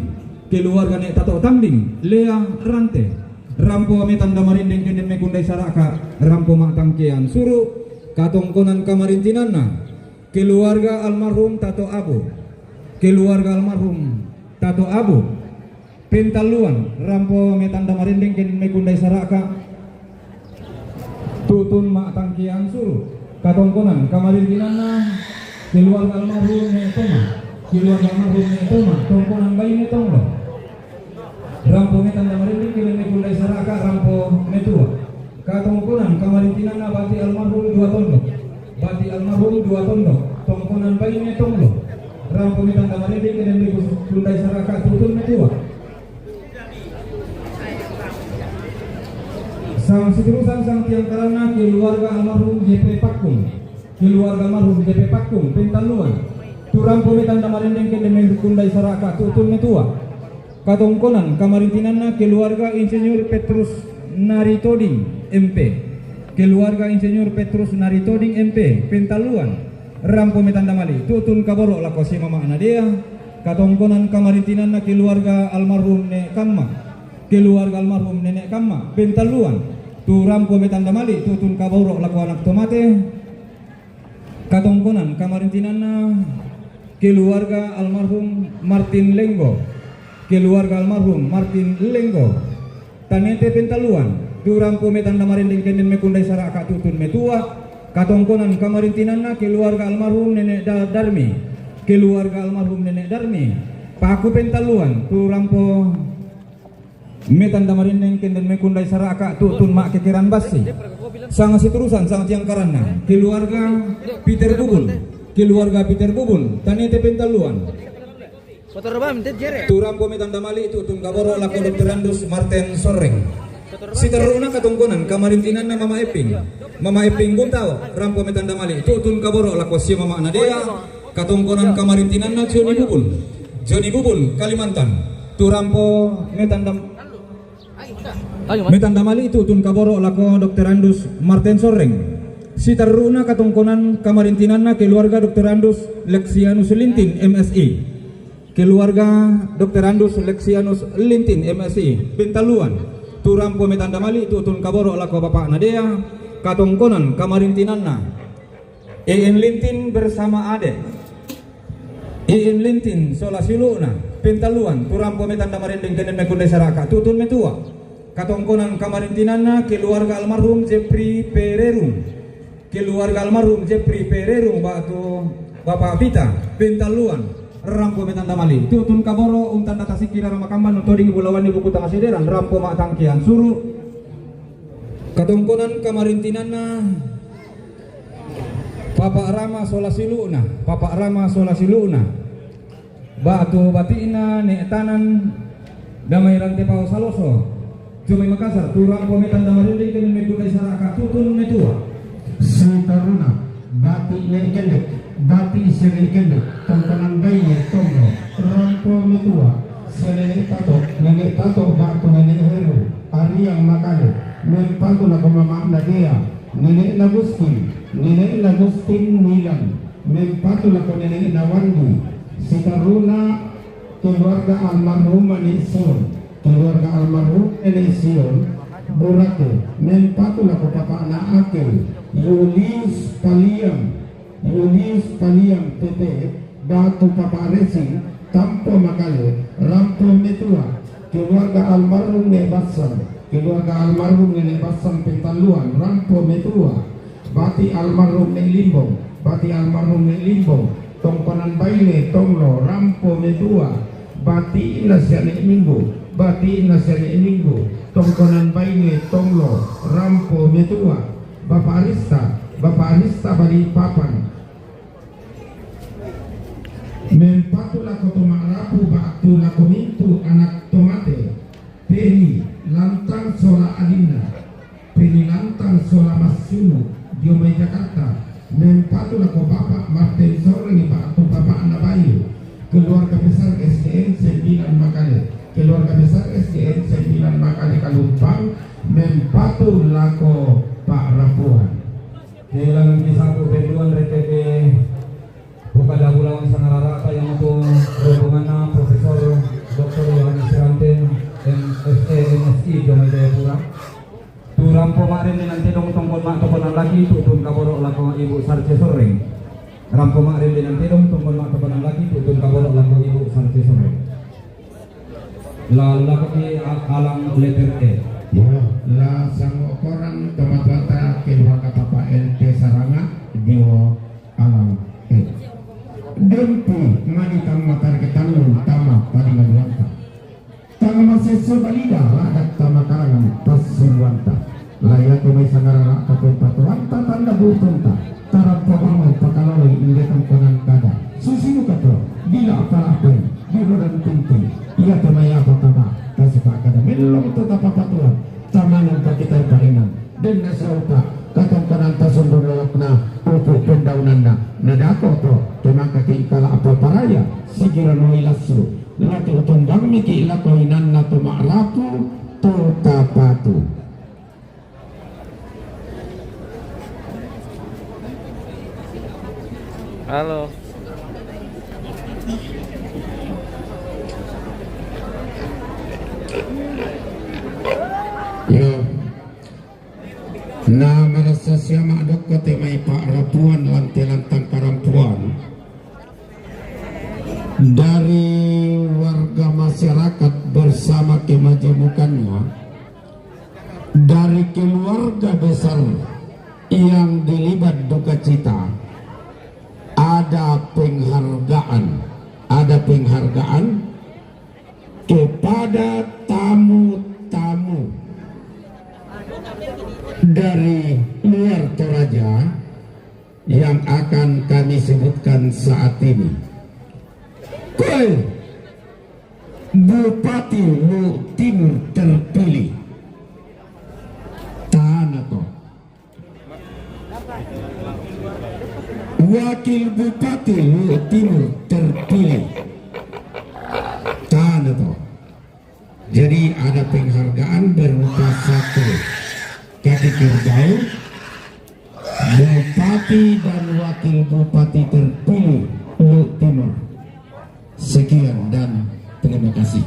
Keluarga Ne Tato Tambing, lea rante. Rampo me tanda marinding kenneng me kundai saraka, rampo mattangkean suru. Katongkonan kamarintinanna keluarga almarhum Tato Abu. Keluarga almarhum Tato Abu. Pentalluan, rampo me tanda marinding kenneng me kundai saraka, tutun mattangkean suru. Katongkonan kamarintinanna keluarga almarhum Ne Toma. Keluarga almarhum Ne Toma, tongkonan baine Tonglo. Rampo me tanda marinding kenneng me kundai saraka, rampo me tua. Katongkonan kamarintinanna bati almarhum Dua Tondok. Bati almarhum Dua Tondok, tongkonan baine Tonglo. Rampo me tanda marinding kenneng me kundai saraka, tutun me tua. Sang siturusan sang tiang karanna keluarga almarhum J P Pakkung. Keluarga almarhum J P Pakkung, Pentalluan. Tu rampo me tanda marinding kenneng me kundai saraka, tutun me tua. Katongkonan kamarintinanna keluarga Insinyur Petrus Naritoding, M P. Keluarga Insinyur Petrus Naritoding M P, Pentalluan, rampo metanda mali, tu'tun kaboro' lako siamama'na Dea, katongkonan kamarintinanna keluarga almarhum Nek Kamma, keluarga almarhum Nenek Kamma, Pentalluan, tu rampo metanda mali, tu'tun kaboro' lako anak to mate, katongkonan kamarintinanna keluarga almarhum Martin Lenggo, keluarga almarhum Martin Lenggo, Tanete Pentalluan, tu rampo metanda marendeng kenden mekundai sara'ka tu'tun metua, katongkonan kamarintinanna keluarga almarhum Nenek Da-, Darmi, keluarga almarhum Nenek Darmi, Paku Pentalluan, tu rampo metanda marendeng kenden mekundai sara'ka tu'tun ma'kekeran bassi. Sanga siturusan, sanga tiangkaranna, keluarga Peter Bubul, keluarga Peter Bubul, Tanete Pentalluan. Tu rampo metanda mali tu'tun kaboro' lako Doktorandus Martin Sorreng. Siterru'na katongkonan kamarintinanna Mama Epping, Mama Epping Buntao, rampo metanda mali tu'tun kaboro' lako siamama'na Dea, katongkonan kamarintinanna Joni Bubul, Joni Bubul, Kalimantan. Tu rampo metanda, metanda mali tu'tun kaboro' lako Doktorandus Martin Sorreng. Siterru'na katongkonan kamarintinanna keluarga Doktorandus Lexianus Lintin, M Si. Keluarga Doktorandus Lexianus Lintin, M Si, Pentalluan. Tu rampo metanda mali tu'tun kaboro' lako bapa'na Dea, katongkonan kamarintinanna Iin Lintin bersama Ade, Iin Lintin sola siulu'na, Pentalluan, tu rampo metanda marendeng kenden mekundai sara'ka tu'tun metua. Katongkonan kamarintinanna keluarga almarhum Jeffrey Pererung, keluarga almarhum Jeffrey Pererung ba'tu Bapa' Pita, Pentalluan, rampo metanda mali tu'tun kaboro' untanda tasikki' rara makamban untodingi bulawanni buku tangasideran, rampo ma'tangkian suru'. Katongkonan kamarintinanna Papa' Rama sola siulu'na, Papa' Rama sola siulu'na, ba'tu bati'na Nek Tanan Damai Rantepao Saloso, Jomai Makassar, tu rampo metanda marendeng kenden mekundai sara'ka tu'tun metua. Siterru'na bati' Nek Kendek, bati' sia Nek Kendek, tongkonan baine Tonglo, rampo metua, sia Nenek Tato, Nenek Tato ba'tu Nenek Heru, Ariang Makale, mempatu lako mama'na Dea, Nenek Nagustin, Nenek Nagustin Milan, mempatu lako Nenek Nawandi. Siterru'na keluarga almarhum Nenek Sion, keluarga almarhum Nenek Sion Burake, mempatu lako bapa'na Akel, Yulius Paliang, Yulius Paliang Tete, ba'tu Papa' Resi, Tampo Makale, rampo metua, keluarga almarhum Nek Bassan, keluarga almarhum Nenek Bassan Pentalluan, rampo metua, bati' almarhum Nek Limbong, bati' almarhum Nek Limbong, tongkonan baine Tonglo, rampo metua, bati'na sia Nek Minggu, bati'na sia Nek Minggu, tongkonan baine Tonglo, rampo metua, Bapa' Arista, Bapa' Arista Balikpapan, mempatu lako to ma'rapu ba'tu lako mintu' anak to mate, Peni Lantang sola adinna, Peni Lantang sola massulu dio mai Jakarta, mempatu lako Bapa' Martin Sorreng ba'tu bapa'na Bayu, keluarga besar S D N sembilan Makale, keluarga besar S D N sembilan Makale Kalumpang, mempatu lako pa'rapuan. Kehilangan kisah penduan rekepe Pokada bulawan sangarara'ta, iamotu rombonganna Profesor Doktor Yohanes Ranten, M F E, M Si, Jomai Jayapura. Tu rampo ma'rende nantedong tongkon ma'tokonan laki tu'tun kaboro' lako Ibu Sarce Sorreng. Rampo ma'rende nantedong tongkon ma'tokonan laki tu'tun kaboro' lako Ibu Sarce Sorreng. La lakoki a-, alang letter E. Iyo, la sango koran tomatoanta keluarga Papa L T Saranga dio alang E. Dempi mani tama targetannu tama padingaduanta. Tama masesso balida raga tama karangan passuruanta. La iate mai sangarara'ta pempatoanta tanda butunta, tarappa bawang pakaloloi inde tongkonan kada. Susiduka to, bila pala'pai, dirodang tinting, iate mai apa tama, tasipakada mellong to tapapatuang, tamanang pakitai parinang, denna sauta, katongkonanta sundun lolokna, pupu pendaunanna, nadako to, temangkaki kala'pa paraya, sigiro noi lassu, latu tondangniki lako inanna to ma'rapu, to tapatu. Halo. Yo. Na marasa siama' dokko te mai pa'rapuan lan te lantang karampuan dari warga masyarakat bersama kemajemukannya, dari keluarga besar yang dilibat duka cita, ada penghargaan, ada penghargaan kepada tamu-tamu dari luar Toraja yang akan kami sebutkan saat ini. Koe Bupati Luhut Timur terpilih. Tana to. Wakil Bupati Luhut Timur terpilih. Tana to. Jadi ada penghargaan berupa satu kaki kerbau, Bupati dan Wakil Bupati terpilih Luhut Timur. Sekian dan terima kasih.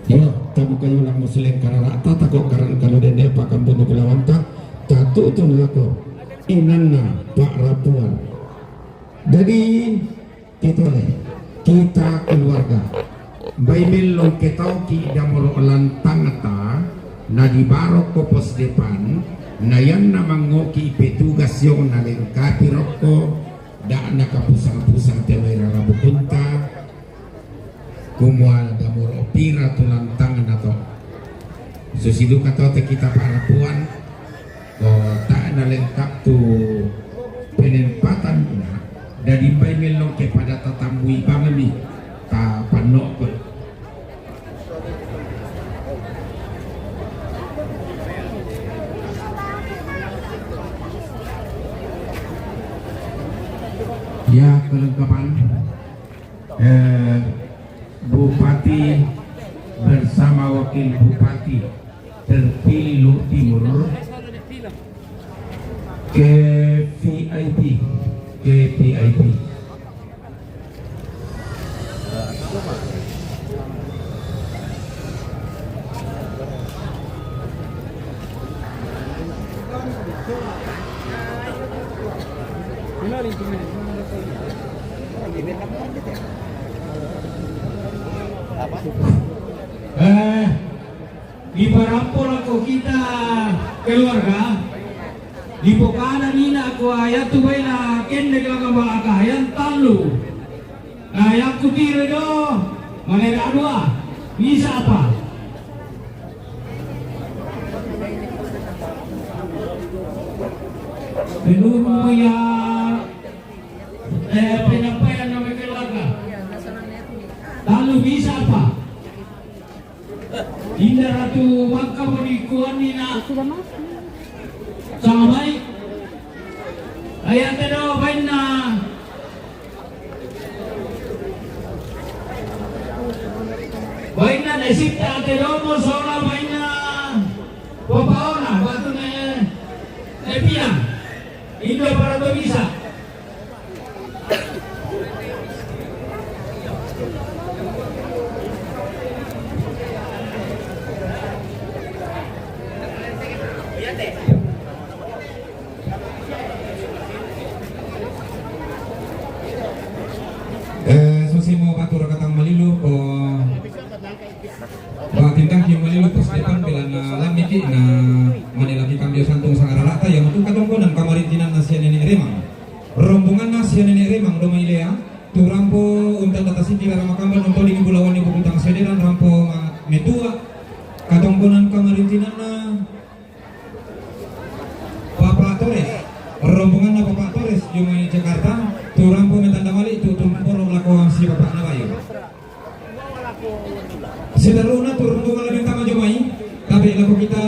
Yo, tabuka yulang musleng karara' tata ko' karan kalu dende pakan bunu pulawanta, tatu tun lako inanna pa'rapuan. Jadi, kita le, kita keluarga. Bai mellong ke tauki damoro lantangta, na dibarokko pos depan, na yanna mangngoki petugas yong na lengkapi rokko, da'na kapusang-pusang te mai rara bukunta, kumua damoro pira tu lantangna to. Susi duka to te kita pa'rapuan, ko ta'na lengkap tu penempatan na, dadi bai mellong ke pada tatambui bangmi ta panno'ko. Ya, kelengkapan. Eh, Bupati bersama Wakil Bupati terpilih Luhut Timur ke V I P, ke V I P. Eh, diparampo lako kita keluarga, dipokana nina ko ayatu baina kende kelaka ba akayan tallu. Na yakku tiro do, manera dua, bisa apa? Menurut ya, eh, penyampaian yang mereka lakukan. Lalu bisa apa? Inda ratu mangka mo dikuanni na. Sudah masuk. Sama baik. Ayat do bainna. Bainna nasipta ate domo sola bainna. Papaona batu ne. Epiang. Indo parato bisa. Eh, susi mo batur katang malilu ko. Ba tindangki malilu pos depan bilana lamiki na manelaki kambio santung sangararata yang tu katongkonan kamarintinan na sia nene remang. Rombonganna sia nene remang do mailea, tu rampo unta data siki rara makamban unto dini bulawan ibu butang sederan rampo ma-, metua, katongkonan kamarintinanna Papa Torres, rombonganna Papa Torres, jumai Jakarta, tu rampo metanda mali, tu tumporo lako si Papa Nabayu. Sederuna tu rombongan lebih tama jumai, tapi lako kita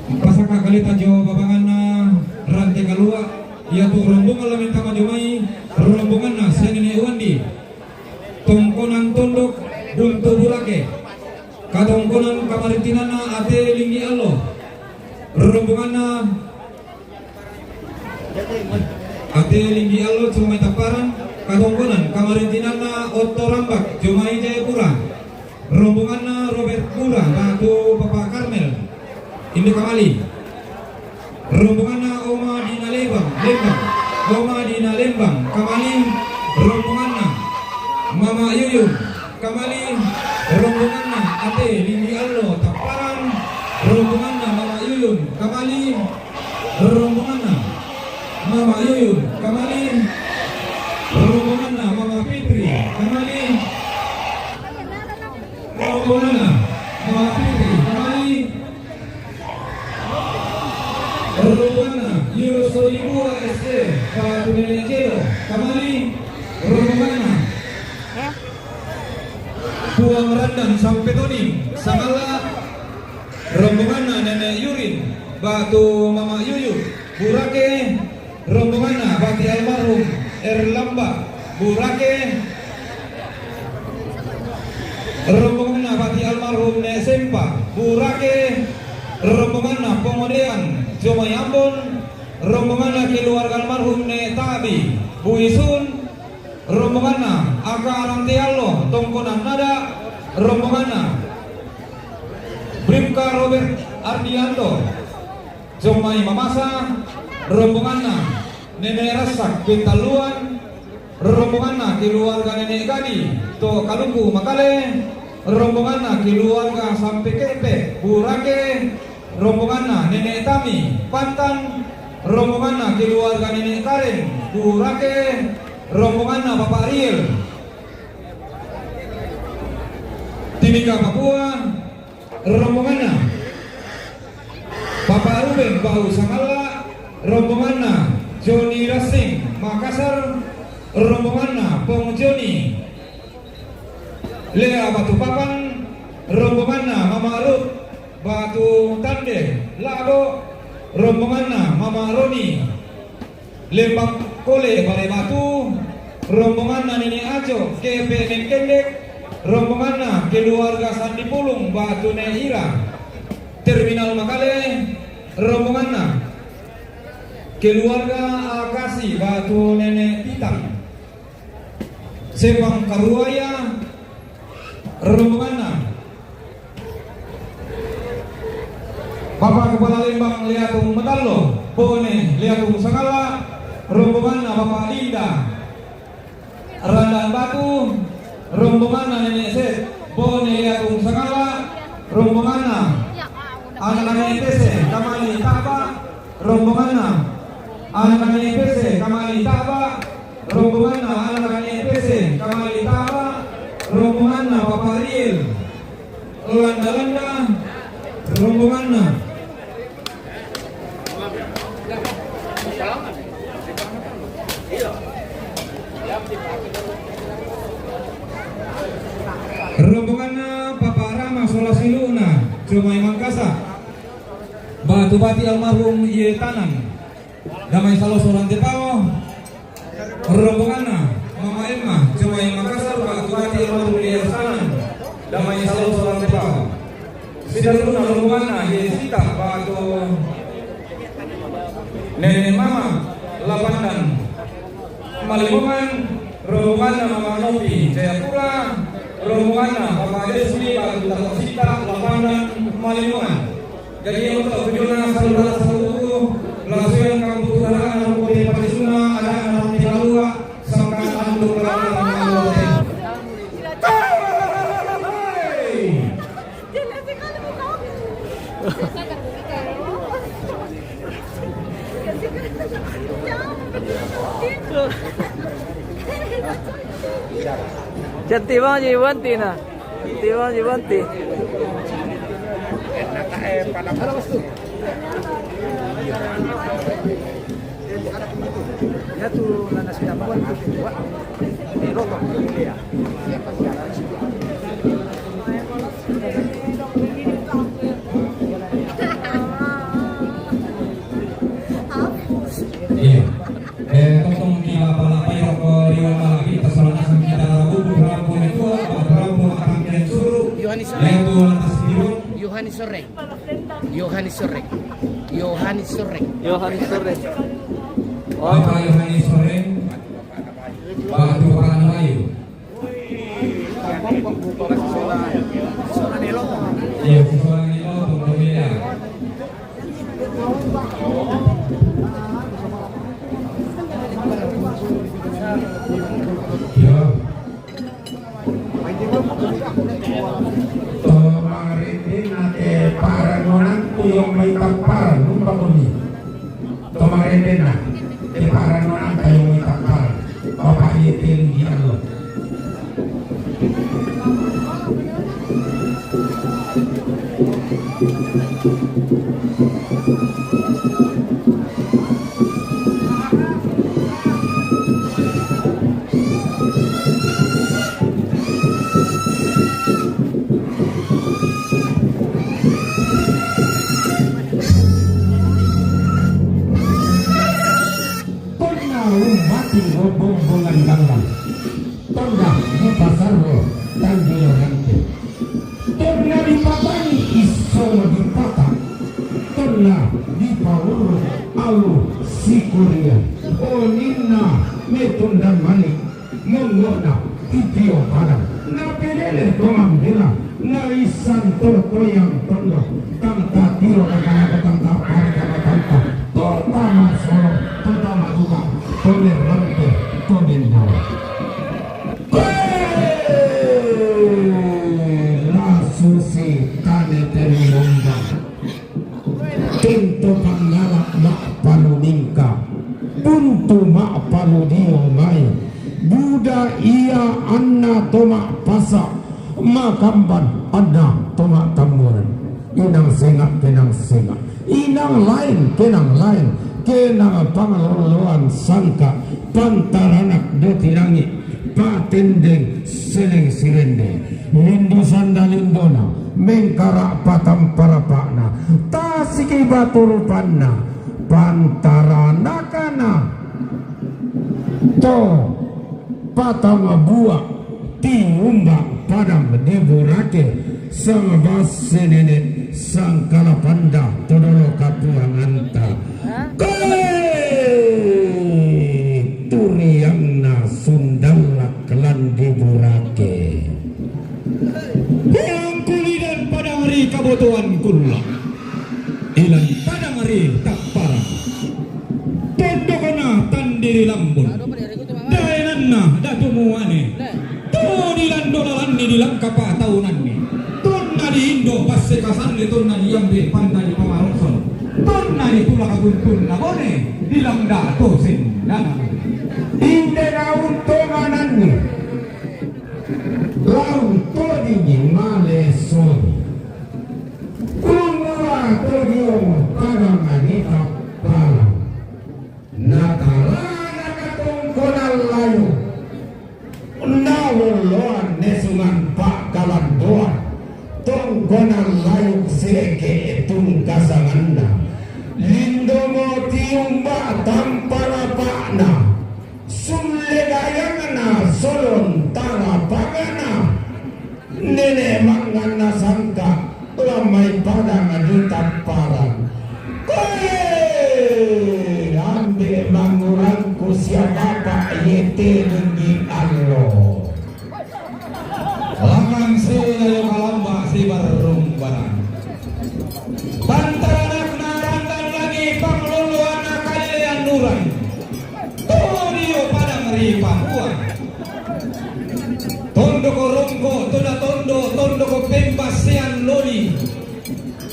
Pasaka kaleta jo babanganna rante kalua, iatu rombongan lamentama jomai, rombonganna senene Wandi, tongkonan tondok Buntu Bulake, katongkonan kamarintinanna ate Linggi Allo, rombonganna Te Linggi Allo, jo mai Tapparan, Katongkonan, kamarintinanna Otto Rambak, jo mai Jayapura. Rombonganna Robert Mura, batu Papa Karmel. Inde kamali. Rombonganna Oma Dina Lembang, Lembang. Oma Dina Lembang, kamali. Rombonganna Mama Yuyun, kamali. Rombonganna Ate Linggi Allo Tapparan. Rombonganna Mama Yuyun, kamali. Rombonganna Mama Yuyun, kamali. Rombonganna Mama Fitri, kamali. Rombonganna Mama Fitri, kamali. Rombonganna Yunus Sodibua S D, batu Nene Jelo, kamali. Rombonganna Puang Randang Sampetoning, Sangalla. Rombonganna Nene Yurin, batu Mama Yuyu, Burake. Rombonganna bati almarhum Erlamba, Burake. Rombonganna bati almarhum Ne Sempa, Burake. Rombonganna Pongodean, jo mai Ambon. Rombonganna keluarga almarhum Ne Tabi, Buisun. Rombonganna Aka Aranteallo, Tongkonan Nada. Rombonganna Bripka Robert Ardianto, jo mai Mamasa. Rombonganna Nene Rassak, Pentaluan. Rombonganna keluarga Nene Gadi, to Kaluku Makale. Rombonganna keluarga Sampekepe, Burake. Rombonganna Nene Tami, Pantan. Rombonganna keluarga Nene Karen, Burake. Rombonganna Papa Riel, Timika, Papua. Rombonganna Papa Ruben, Bau Sangalla. Rombonganna Joni Rasing, Makassar. Rombonganna Pong Joni, Lea, Batu Papan. Rombonganna Mama Ruth, Batu Tande, Labo. Rombonganna Mama Roni, Lembang Kole, Bale Batu. Rombonganna Nene Ajo, Kepe Mengkendek. Rombonganna keluarga Sandi Pulung, batu Ne Ira, Terminal Makale. Rombonganna keluarga Akasi, batu Nene Pitang, Sepang Karuaya. Rombonganna Bapak Kepala Lembang Liatung Metallo, Bone Liatung Sangalla. Rombonganna Bapak Dinda, Randan Batu. Rombonganna Nene Set, Bone Liatung Sangalla. Rombonganna anak-anak P C, kamali Taba. Rombonganna anak-anak P C, kamali Taba. Rombonganna anak-anak P C, kamali Taba. Rombonganna Papa Riel, Landa-landa. Rombonganna, rombonganna Papa Rama sola silu'na, jo mai Mangkasa. Batu bati almarhum Ie Tanan, damai saloso rante pao. Rombonganna Mama Emma, jo mai Makassar, batu bati almarhum Ie Tanan, damai saloso rante pao. Sidarrunna rombonganna Ie Sita, batu Nene Mama, Lapandan, Malimongan. Rombonganna Mama Nopi, Jayapura. Rombonganna Papa Desmi, batu Tako Sita, Lapandan, Malimongan. Jadi untuk tujuanna saudara-saudaraku, lasuyan kamu tuh anak-anak, ada anak-anak di luar, sampai antuk. Cantik banget jadi Wanti, nah. Cantik banget jadi Wanti. Ya tuh, lana sudah buat kedua. Di rokok, ya. Iya. Eh, tongtong ni lapa-lapa ya, ko riwa malapi, tasalah asam kita rabu, rabu itu, rabu akan kian suruh. Yohanes sore. Ya tuh, lantas biru. Yohanes sore. Yohanes sore. Yohanes sore. Yohanes sore. Bapak Yohanes Soreng, Batu Pakan Bayu. Iya, si Soreng itu tunggu beda. Iya. To mangrendena te paranonang tu yang mai tampar numpa koni. To mangrendena te paranonang tu yang mai tampar. Bapak ye telu di Allah. Tonna ummati rombongan gallang. Tonna di pasar ro tandilo rante. Tonna di papani iso di pata. Tonna di paurru alu sikurian. Oninna metundang mani. Monggo'na titio padang, napelele to mambela, naissan to toyang tondo, tang tatiro kakanaga tang tapari kamatanta, to tama solo, to tama tukang, to merrante, to mendawa. Koe! Lasusi tane telu lombang. Tintu pangngala ma'paluningka, buntu ma'paludio mai, buda ia anna to ma'pasa, makamban anna to ma'tammuan. Inang senga' kenang senga', inang lain kenang lain, kenang pangloloan sangka, pantaranak doti langi', patendeng seleng sirendeng. Lindo sanda lindona, mengkara' patamparapa'na, tasiki batu rupanna, pantaranakana to patang bua' tiumba' padang di Burake, sangbasse nene' sangkala panda to dolo kapuanganta. Koe! Turiangna sundallak lan di Burake. Pulang kulidan padang ri kabotoan kulla. Ilan padang ri tapparang. Tondokna tandiri lambun. Daenanna datu muane. To dilando lalanni dilangkapa taunanni. Tonna di indo passekasanni tonna diambe panda di pamarosson. Tonna di tulak guntunna bone dilangda to sendana. Inde daun to mananni. Laung todingi male sodi. Kumua todiong padang adi tappara. Natarana katongkonan layu. Nalolloan nesungan pa'kalandoan. Tongkonan layu seke tungkasanganna. Lindomo tiumba tamparapa'na. Sulle gayangna solon tarapagana. Nene' mangnganna sangka, lammai padang di tapparang. Koe! Ambe' mangurangku sia bapa' iye tedung di allo. Langang sela yo kalamba sibarrung barang. Pantaranakna randang langi' pangloloanna kalelean urai. Todio padang ri Papua. Tondoko rongko, toda tondo, tondoko pembassean loli.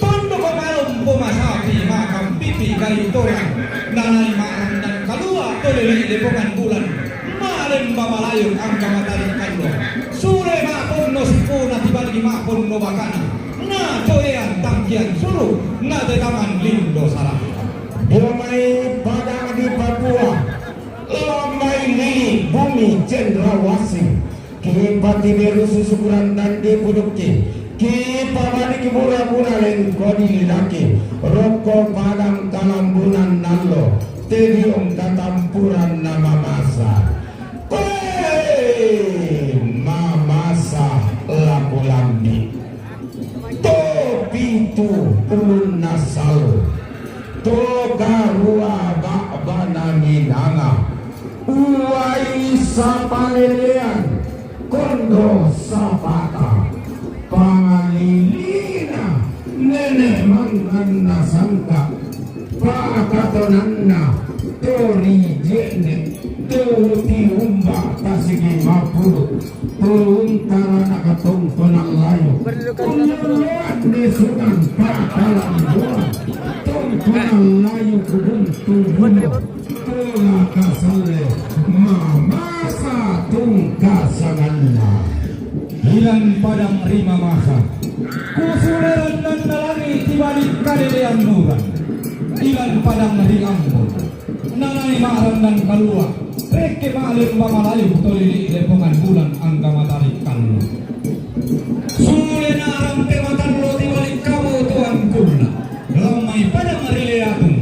Tondoko malompo masapi, makampipi gai tolang. Nanai ma'randang kalua, toleli lepongan bulan. Malemba malayung angka matari kalua. Sule ma'ponno sipuna tibaligi ma'ponno bakana. Na toean tangkian suru, na tetaman lindo sarang. Dio mai padang di Papua, lammai lili bumi cendrawasih, kipatiberu susukuran dan dipudukki, kipabaliki bura-bura lengko dililaki, rokko padang kalambunan nallo, tediong katampuran na mamasa. Koe mamasa laku lambi. To pitu ulunna salo. To karua ba'bana mina Sapalelean kondo sapata, pangalilina nene manganna sangka, pakatonanna tori je'ne, to tiumba tasigi mapulu, turun tarana katongkonan layu, kulluan desunan pakalandoan, tongkonan layu kubuntu buno. Tola kasalle mamasa tungkasanganna. Ilan padang ri mamasa. Kusule rannanna langi' tibalik kalelean nurang. Ilan padang ri ambon. Nanai ma'randan kalua. Rekke ma'lemba malayu tolili lepongan bulan angga matari kallu. Sule narampe matallo tibalik kamu tuan kulla. Lammai padang ri Leatung.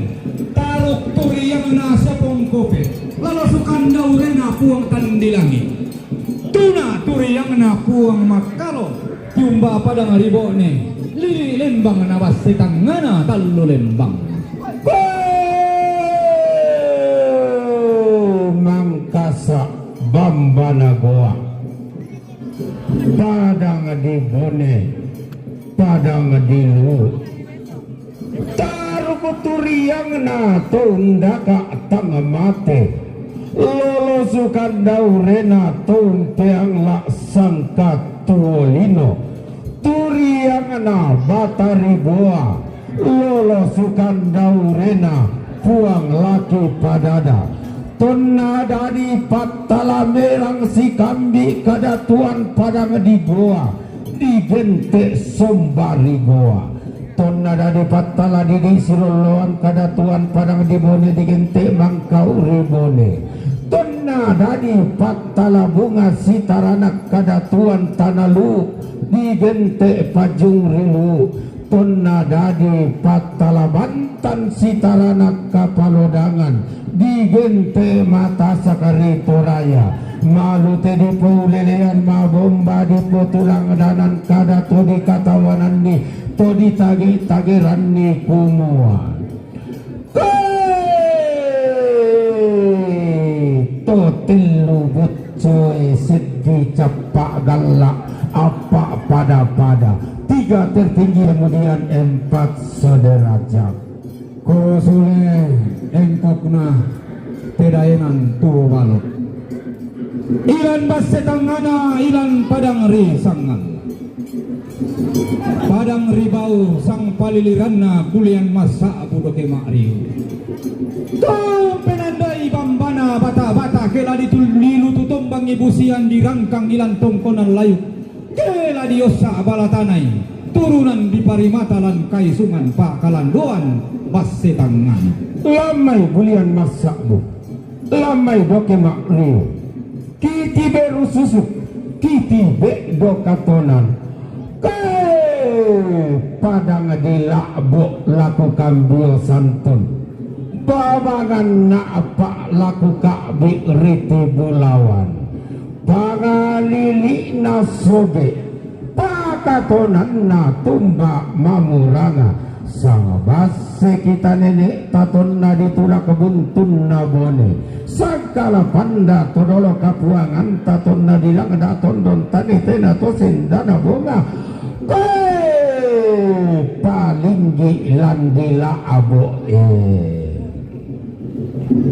Taruk turiangna siapongkope. Lalo sukandaurena Puang Tandilangi. Tuna turiangna Puang Makkalo. Tiumba padang ri Bone. Lili lembang na basse tangngana tallu lembang. Mangkasa bambana goa. Padang di Bone, padang di Luwu. Taruk turiangna tondaka tang mate. Lolo sukandaurena tompeang la sangka tuo lino. Turiangna Batari Boa. Lolo sukandaurena Puang Laki Padada. Tonna dadi pattala merang sikambi kadatuan padang di Boa, digente somba ri Boa. Tonna dadi pattala didi sirolloan kadatuan padang di Bone, digente mangkau ri Bone. Tonna dadi pattala bunga sitaranak kadatuan tana Luwu, digente pajung ri Luwu. Tonna dadi pattala bantan sitaranak kapalodangan, digente matasak ri Toraya. Malu te dipoulelean mabomba dipotulang danan kada to dikatawananni to ditage-tageranni kumua. Hei! To tellu buccoe seddi cappa galla, appa pada-pada, tiga tertinggi, kemudian empat sederajat. Ko sule engkokna pedaenang tuo balo. Ilan basse tangngana, ilan padang ri sangngan. Padang ri bau sang paliliranna kulian massa'bu doke ma'riu. Tau penandai bambana bata-bata ke la ditulilu tu tombangi busian dirangkang ilan tongkonan layu. Ke la diossa bala tanai turunan diparimata lan kaisungan pakalandoan basse tangngana. Lammai bulian massa'bu. Lammai doke ma'riu. Kitibe rususuk, kitibe do katonan. Kae padang dila'bo laku kambio santun. Babangan na'pa laku ka'bi riti bulawan. Pangalili'na sobe. Pakatonanna tumba mamuranga, sanga basse kita nene'ta tonna ditulak buntunna Bone, sangkala panda to dolo kapuanganta tonna dilangda tondon tane tena to sendana bonga. Koe palinggi lan dila'bo e.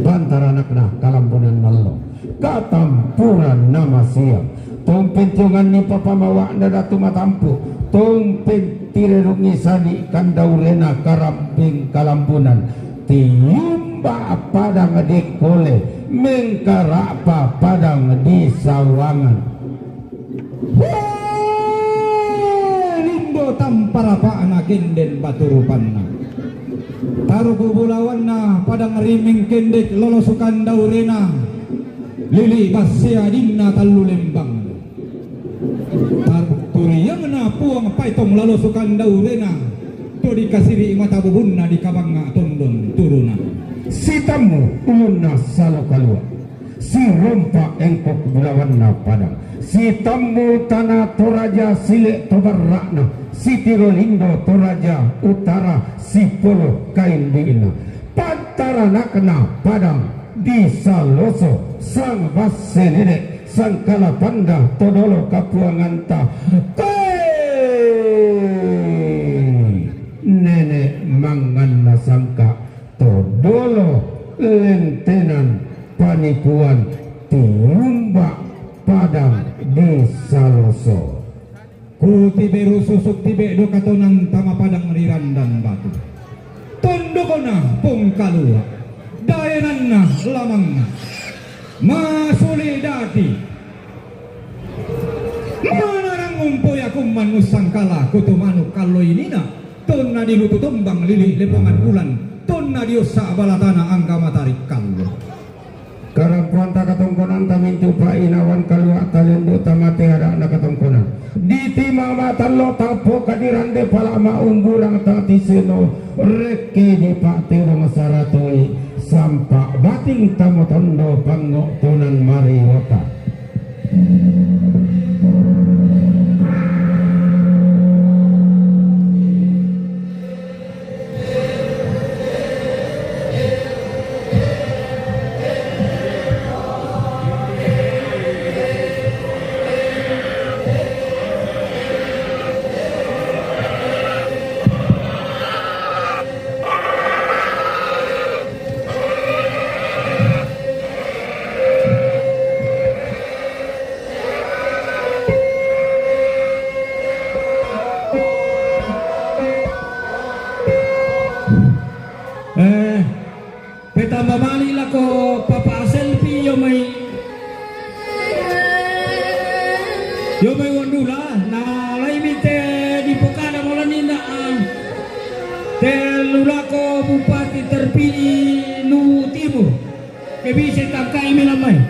Pantaranakna kalambunan mallo. Katampuran namasia. Tompen tionganni papamawa'na Datu Matampu. Tompen tirerungi sani kandaurena karambing kalambunan. Tiumba padang di Kole, mengkara'pa padang di Sawangan. Hee, lindo tamparapa'na genden batu rupanna. Taruku bulawanna padang ri Mengkendek lolo sukandaurena. Lili basse adinna tallu lembang. Tar-, turiangna Puang Paitong lalo sukandaurena. To dikasiri mata bubunna dikabangnga tondon turuna. Sitammu ulunna salo kalua. Sirompa engkok bulawanna padang. Sitammu tana Toraja sile to barra'na. Sitiro lindo Toraja utara sipolo kaindi'na. Pantaranakna padang. Di Saloso, sang basse nene', sang kalapanda to dolo kapuanganta. Kai! Nene' manganna sangka to dolo lentenan panipuan tiumba padang di Saloso. Kutibe rususuk tibe do katonan tama padang ri randan batu. Tondokona pongkalua, daenanna lamangnga. Masuli dati. Manarang umpoya kumman ussangkala kutu manuk kallo inina. Tonna dilutu tombang lili lepongan bulan. Tonna diossa balatana angga matari kallo. Karampoanta katongkonanta mintu pa'inawan kalua talendu tamate ada'na katongkonan. Ditima matallo tappo kadirande pala maumburang tatiseno rekke dipa'tedong saratoi sampa bating tamotondo pango'tonan mariota. Eh, petamba mali lako papa selfie yo mai. Yo mai wondula, na laimi te dipokada molanina, ah, tellu lako bupati terpilih nu timur. Ke bisa tangkai melamai.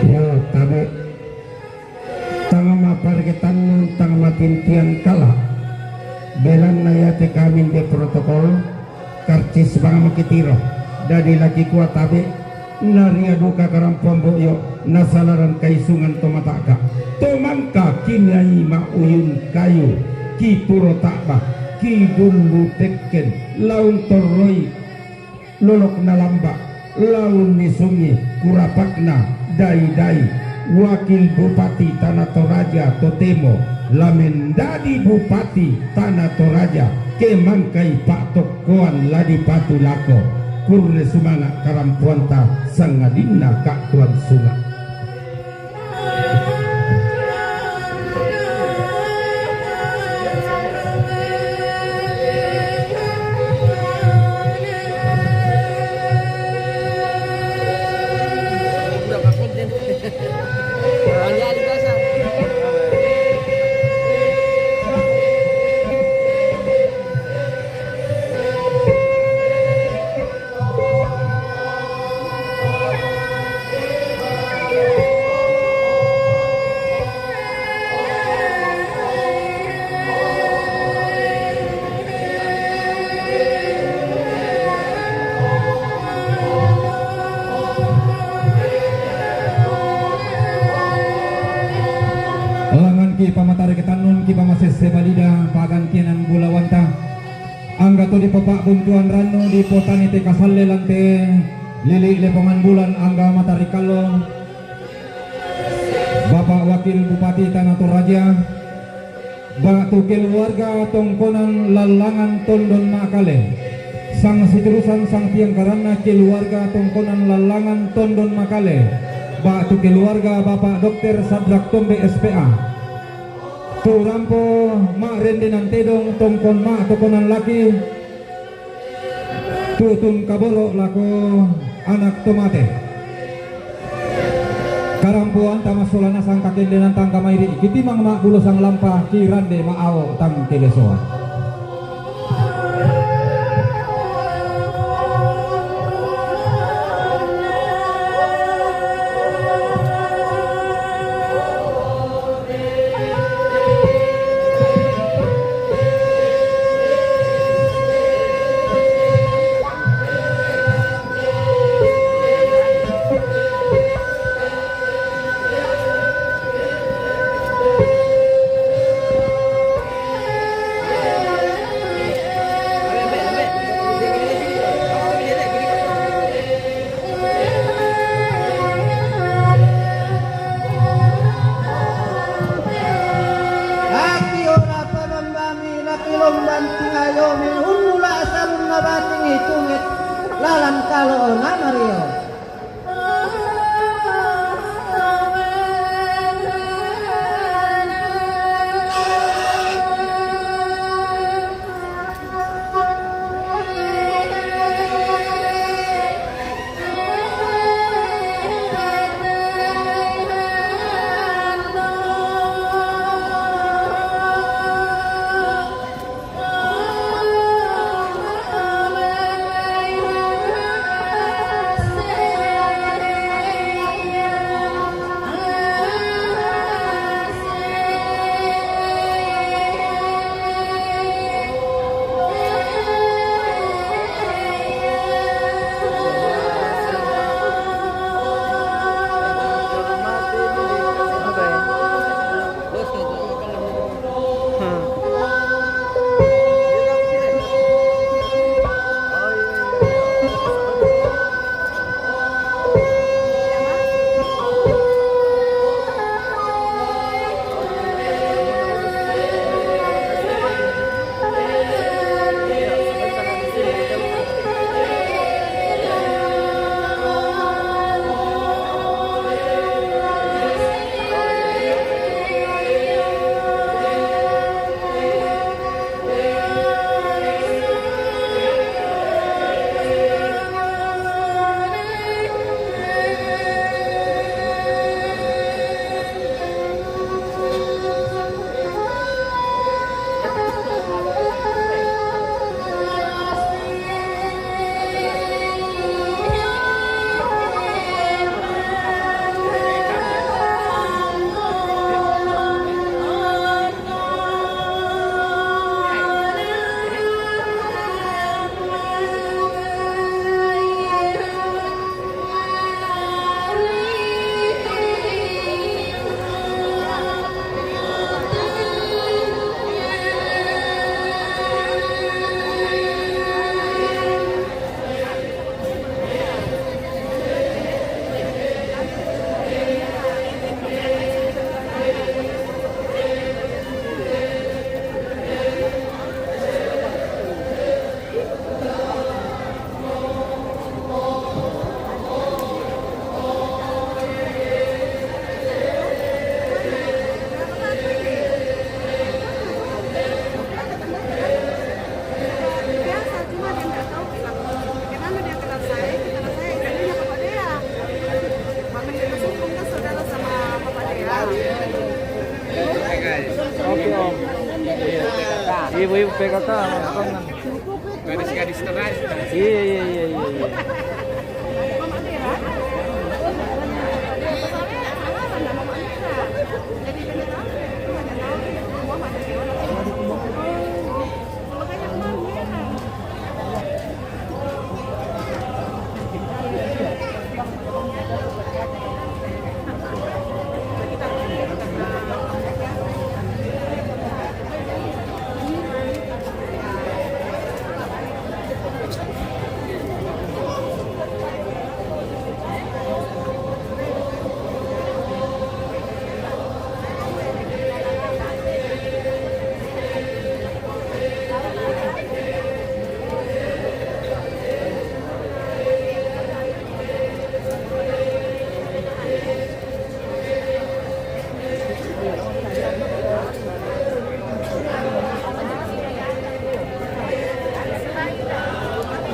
Yo, tabe. Tang maparge tannun, tang matintian kala. Belanna iate kami de protokol, karcis bang makitiro. Dadi laki kua tabe, naria duka karampuan boyo, nasalaran kaisungan to mataka. To mangka kinai mauyun kayu, kituro ta'ba, kidullu tekken, laun torroi, lolokna lamba, laun ni sungi, kurapakna, dai-dai, wakil bupati Tana Toraja totemo, la mendadi bupati Tana Toraja, ke mangkai pa'tokkoan la dipatu lako, kurre sumanga' karampoanta sangadinna ka'tuan sunga'. Langan ki pamatari ketannun ki pamasesse balida pagantianan bulawanta. Angga to dipapa'buntuan rannu dipotani te kasalle lan te lili' lepongan bulan angga matari kallo. Bapak Wakil Bupati Tana Toraja, ba'tu keluarga tongkonan lallangan Tondon Makale, sang siturusan sang tiangkaranna keluarga tongkonan lallangan Tondon Makale, ba'tu keluarga Bapak Dokter Sadrak Tombe S P A. Tu rampo ma'rendenan tedong tongkon ma'tokonan laki, tutun kaboro' lako anak to mate. Karampoanta massola nasang kakendenan tangga mairi', kitimang ma'bulo sang lampa, kirande ma'ao tang kelesoan. Tumit lalan kaloona Mario. Biasa, cuma dia nggak tahu bilang. Karena dia kenal saya, kenal saya, istrinya Bapak Dea. Bahkan dia masuk kan saudara sama Bapak Dea. Oke, Om. Ibu-ibu P K K, Om. Gadis-gadis teras. Iya, iya, iya, iya, iya.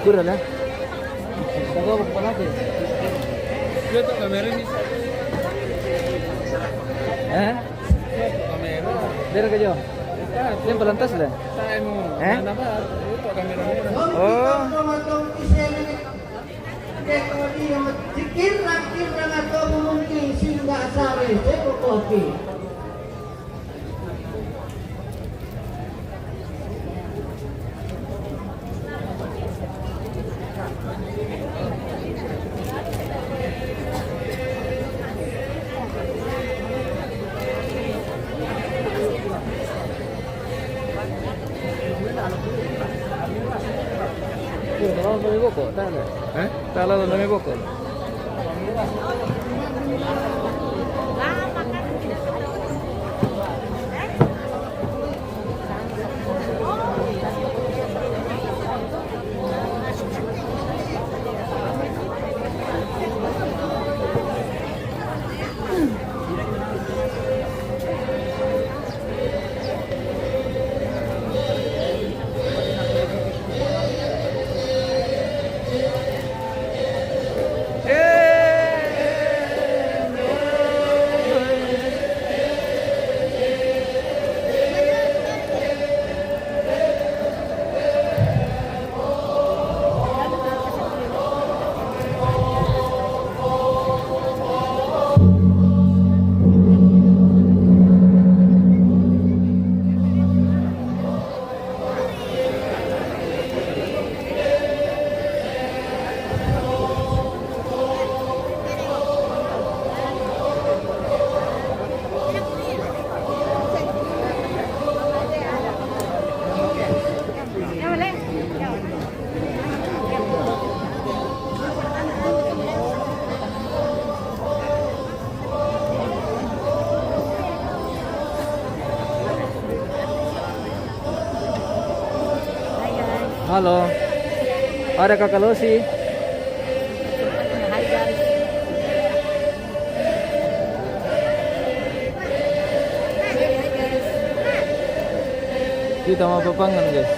Kurang, eh? Dia tak kamera ni. Eh? Kamera. Dia ke jo. Dia pelantas lah. Tak, anu. Eh? Kenapa? Dia tak kamera. Oh. Dikira-kira atau mungkin singgah sari, saya kopi. Iya, kalau lebih pokok, tak ada. Eh? Kalau lebih pokok. Halo. Ada Kakak Losi. Kita mau Papangan, guys.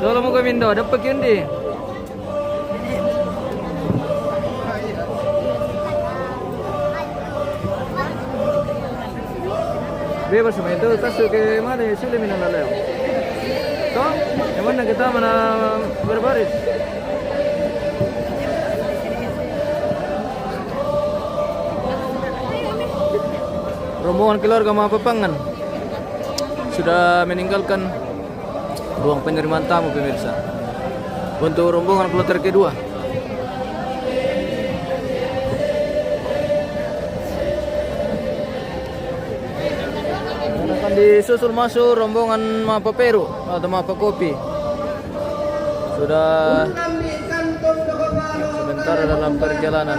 Dolo mo kami ndo, dapat yun di. Bebas semua itu, tas ke mana ya, sulit minum lalu. Toh, yang mana kita mana berbaris. Rombongan keluarga Mapapangan sudah meninggalkan ruang penerimaan tamu, pemirsa. Untuk rombongan kloter kedua. Akan disusul masuk rombongan Mapa Peru atau Mapa Kopi. Sudah sementara dalam perjalanan.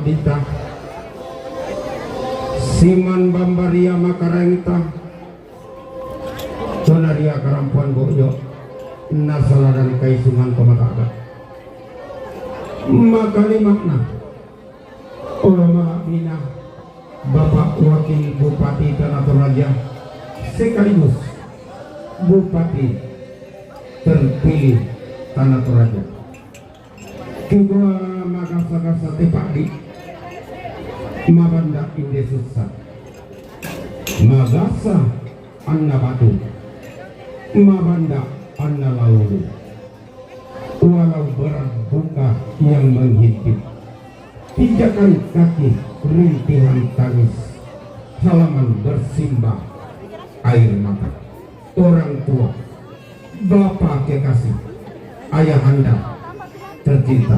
Dita siman bambaria makarenta, tonaria karampuan bojo, nasaladan kaisungan pamataga. Makalimakna, Oma Bina, Bapak Wakil Bupati Tana Toraja, sekaligus Bupati terpilih Tana Toraja. Ketua magasa-gasa tepakdi, mabanda inde sussa, magasa anna batu, mabanda anna laulu. Walau berat duka yang menghimpit, pijakan kaki rintihan tangis, halaman bersimbah air mata. Orang tua, Bapa kekasih, Ayahanda tercinta,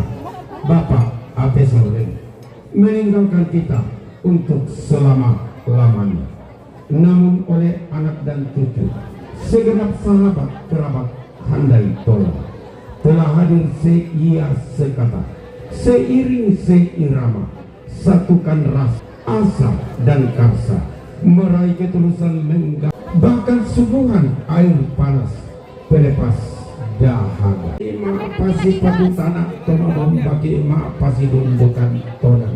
Bapak Ape Soreng, meninggalkan kita untuk selama-lamanya. Namun oleh anak dan cucu, segenap sahabat kerabat handai tolong, telah hadir seia sekata, seiring seirama, satukan rasa, asa, dan karsa, meraih ketulusan mengga-, bahkan suguhan air panas pelepas dahaga. Ima pasi padu tana tona bombaki, ima pasi dumbukan tona.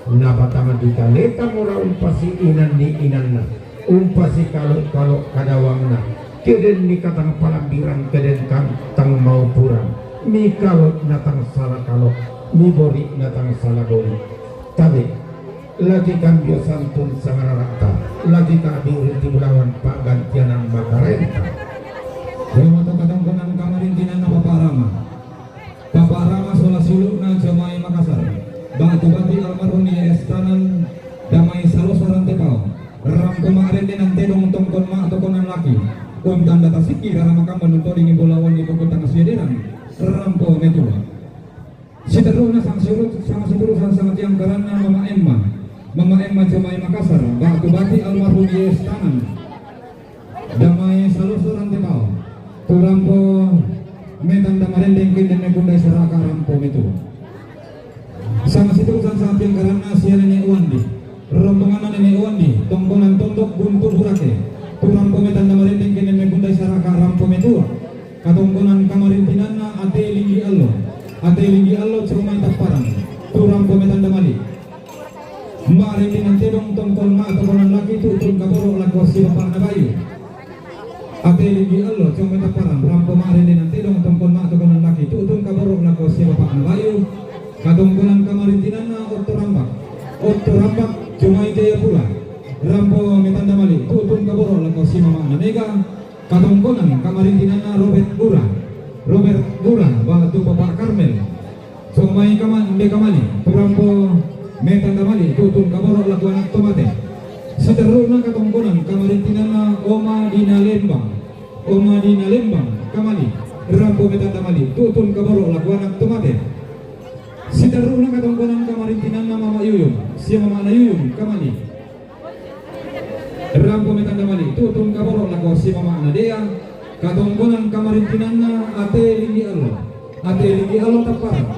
Nabatama di kaleta mura umpasi inan ni inanna, umpasi kalo-kalo kadawangna, keden ni katang palambiran, keden katang maupuran, mi kalo natang sala kalo, mi bori natang sala bori. Tabe, lagi kambio santun sangararata, lagi kadiri ti bulawan paggantianan makarenta. Ramato katongkonan kamarintinanna Bapak Rama. Bapak Rama sola siulukna jamae Makassar. Batu bati almarhum Yaya Stanan, damai salosa rantepao. Rampo ma'rende nantedong tongkon ma'tokonan laki. Untanda tasikki rara makamban untodingi bolawan di buku tangga siederan. Rampo metua. Siterruna sang siurut, sang situru sang sang tiang karanna Mama Emma. Mama Emma jamae Makassar, batu bati almarhum Yaya Stanan. Damae saloso rantepao. Tu rampo metanda marendeng kende mekundai saraka rampo metua. Sang situru sang sang tiang karanna sia Nene Wandi. Rombonganna Nene Wandi, tongkonan tondok buntu burake. Tu rampo metanda marendeng kende mekundai saraka rampo metua. Katongkonan kamarintinanna Ate Linggi Allo. Ate Linggi Allo cumai tapparang. Tu rampo metanda mali. Ma'rende nantedong tongkon ma'tokonan laki tu'tun kaboro' lako sibapa'na bayu. Ate Linggi Allo cumai tapparang, rampo ma'rende nantedong tongkon ma'tokonan laki tu'tun kaboro' lako sibapa'na bayu. Katongkonan kamarintinanna Otto Rambak. Otto Rambak cumai Jayapura. Rampo metanda mali tu'tun kaboro' lako simama'na mega. Katongkonan kamarintinanna Robert Gura. Robert Gura batu Bapak Karmel. Cumai kama-, mbe kamali, tu rampo metanda mali tu'tun kaboro' lako anak to mate. Siterru'na katongkonan kamarintinanna Oma Dina Lembang. Oma Dina Lembang kamali, rampo metanda mali tu'tun kaboro' lako anak to mate. Siterru'na katongkonan kamarintinanna Mama Yuyun, sia Mama'na Yuyun kamali. Rampo metanda mali tu'tun kaboro' lako simama'na Dea. Katongkonan kamarintinanna Ate Linggi Allo. Ate Linggi Allo tapparang.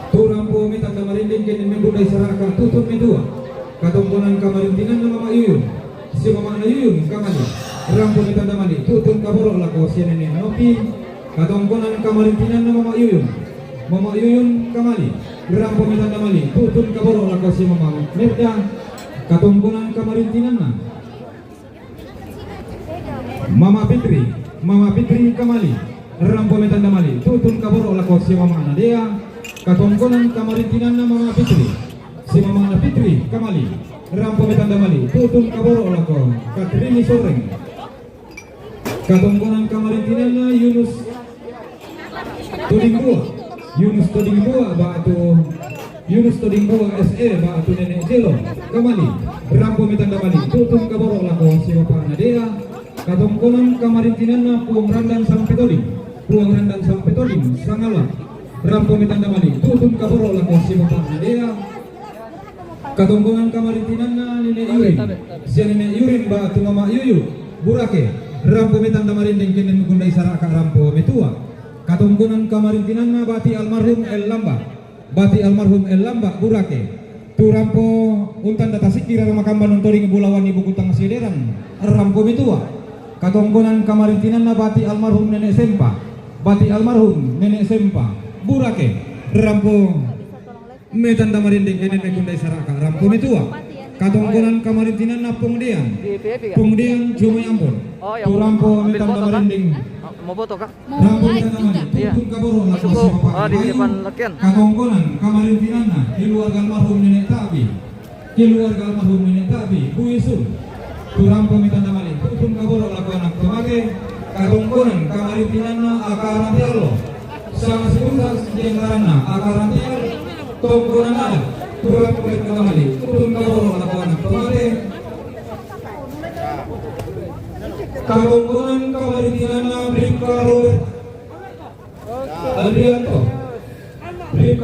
Tu rampo metanda marendeng kende mekundai saraka tu'tun metua. Katongkonan kamarintinanna Mama Yuyun, simama'na Yuyun kamali. Rampo metanda mali tu'tun kaboro' lako sia Nene Nopi. Katongkonan kamarintinanna Mama Yuyun. Mama Yuyun kamali. Rampo metanda mali tu'tun kaboro' lako simama Merda. Katongkonan kamarintinanna Mama Fitri. Mama Fitri kamali. Rampo metanda mali tu'tun kaboro' lako simama'na Dea. Katongkonan kamarintinanna Mama Fitri, simama'na Fitri kamali. Rampo metanda mali tu'tun kaboro' lako Katrini Soreng. Katongkonan kamarintinanna Yunus Todingbua. Yunus Todingbua batu, Yunus Todingbua S E batu Nenek Jelo kamali. Rampo metanda mali tu'tun kaboro' lako sibapa'na Dea. Katongkonan kamarintinanna Puang Randan Sampetoding. Puang Randan Sampetoding sangala. Rampo metanda mali tu'tun kaboro' lako sibapa'na Dea. Katongkonan kamarintinanna Nene Yurin. Sia Nene Yurin batu Mama Yuyu. Burake. Rampo metanda marendeng kende mekundai saraka rampo metua. Katongkonan kamarintinanna bati almarhum El Lamba. Bati almarhum L Lamba Burake. Tu rampo untanda tasikki rara makamban untoding bulawan i Bukutang Siederan, rampo metua. Katongkonan kamarintinanna bati almarhum Nenek Sempa. Bati almarhum Nenek Sempa Burake, rampo metanda marinding. Nenek Mekundai Saraka, rampo metua. Katongkonan kamarintinanna Pongdean. Pongdean Jomai Ambon. Tu rampo metanda marinding. Mau foto kah? Rampo metanda marinding. Iya. Tuntun kaboro. Masuk, Bu. Oh, di depan lakian. Katongkonan kamarintinanna keluarga almarhum Nenek Tabi. Keluarga almarhum Nenek Tabi, Bui Sun. Tu rampo metanda marinding. Tuntun kaboro lako anak tomate. Katongkonan kamarintinanna Aka Rantialo. Sanga sibusa sianggaranna Aka Rantialo. Tongkonan ada. Tu rampo metanda marinding. Tuntun kaboro lako anak tomate. Katongkonan kamarintinanna Bripka Robert Adrianto. Bripka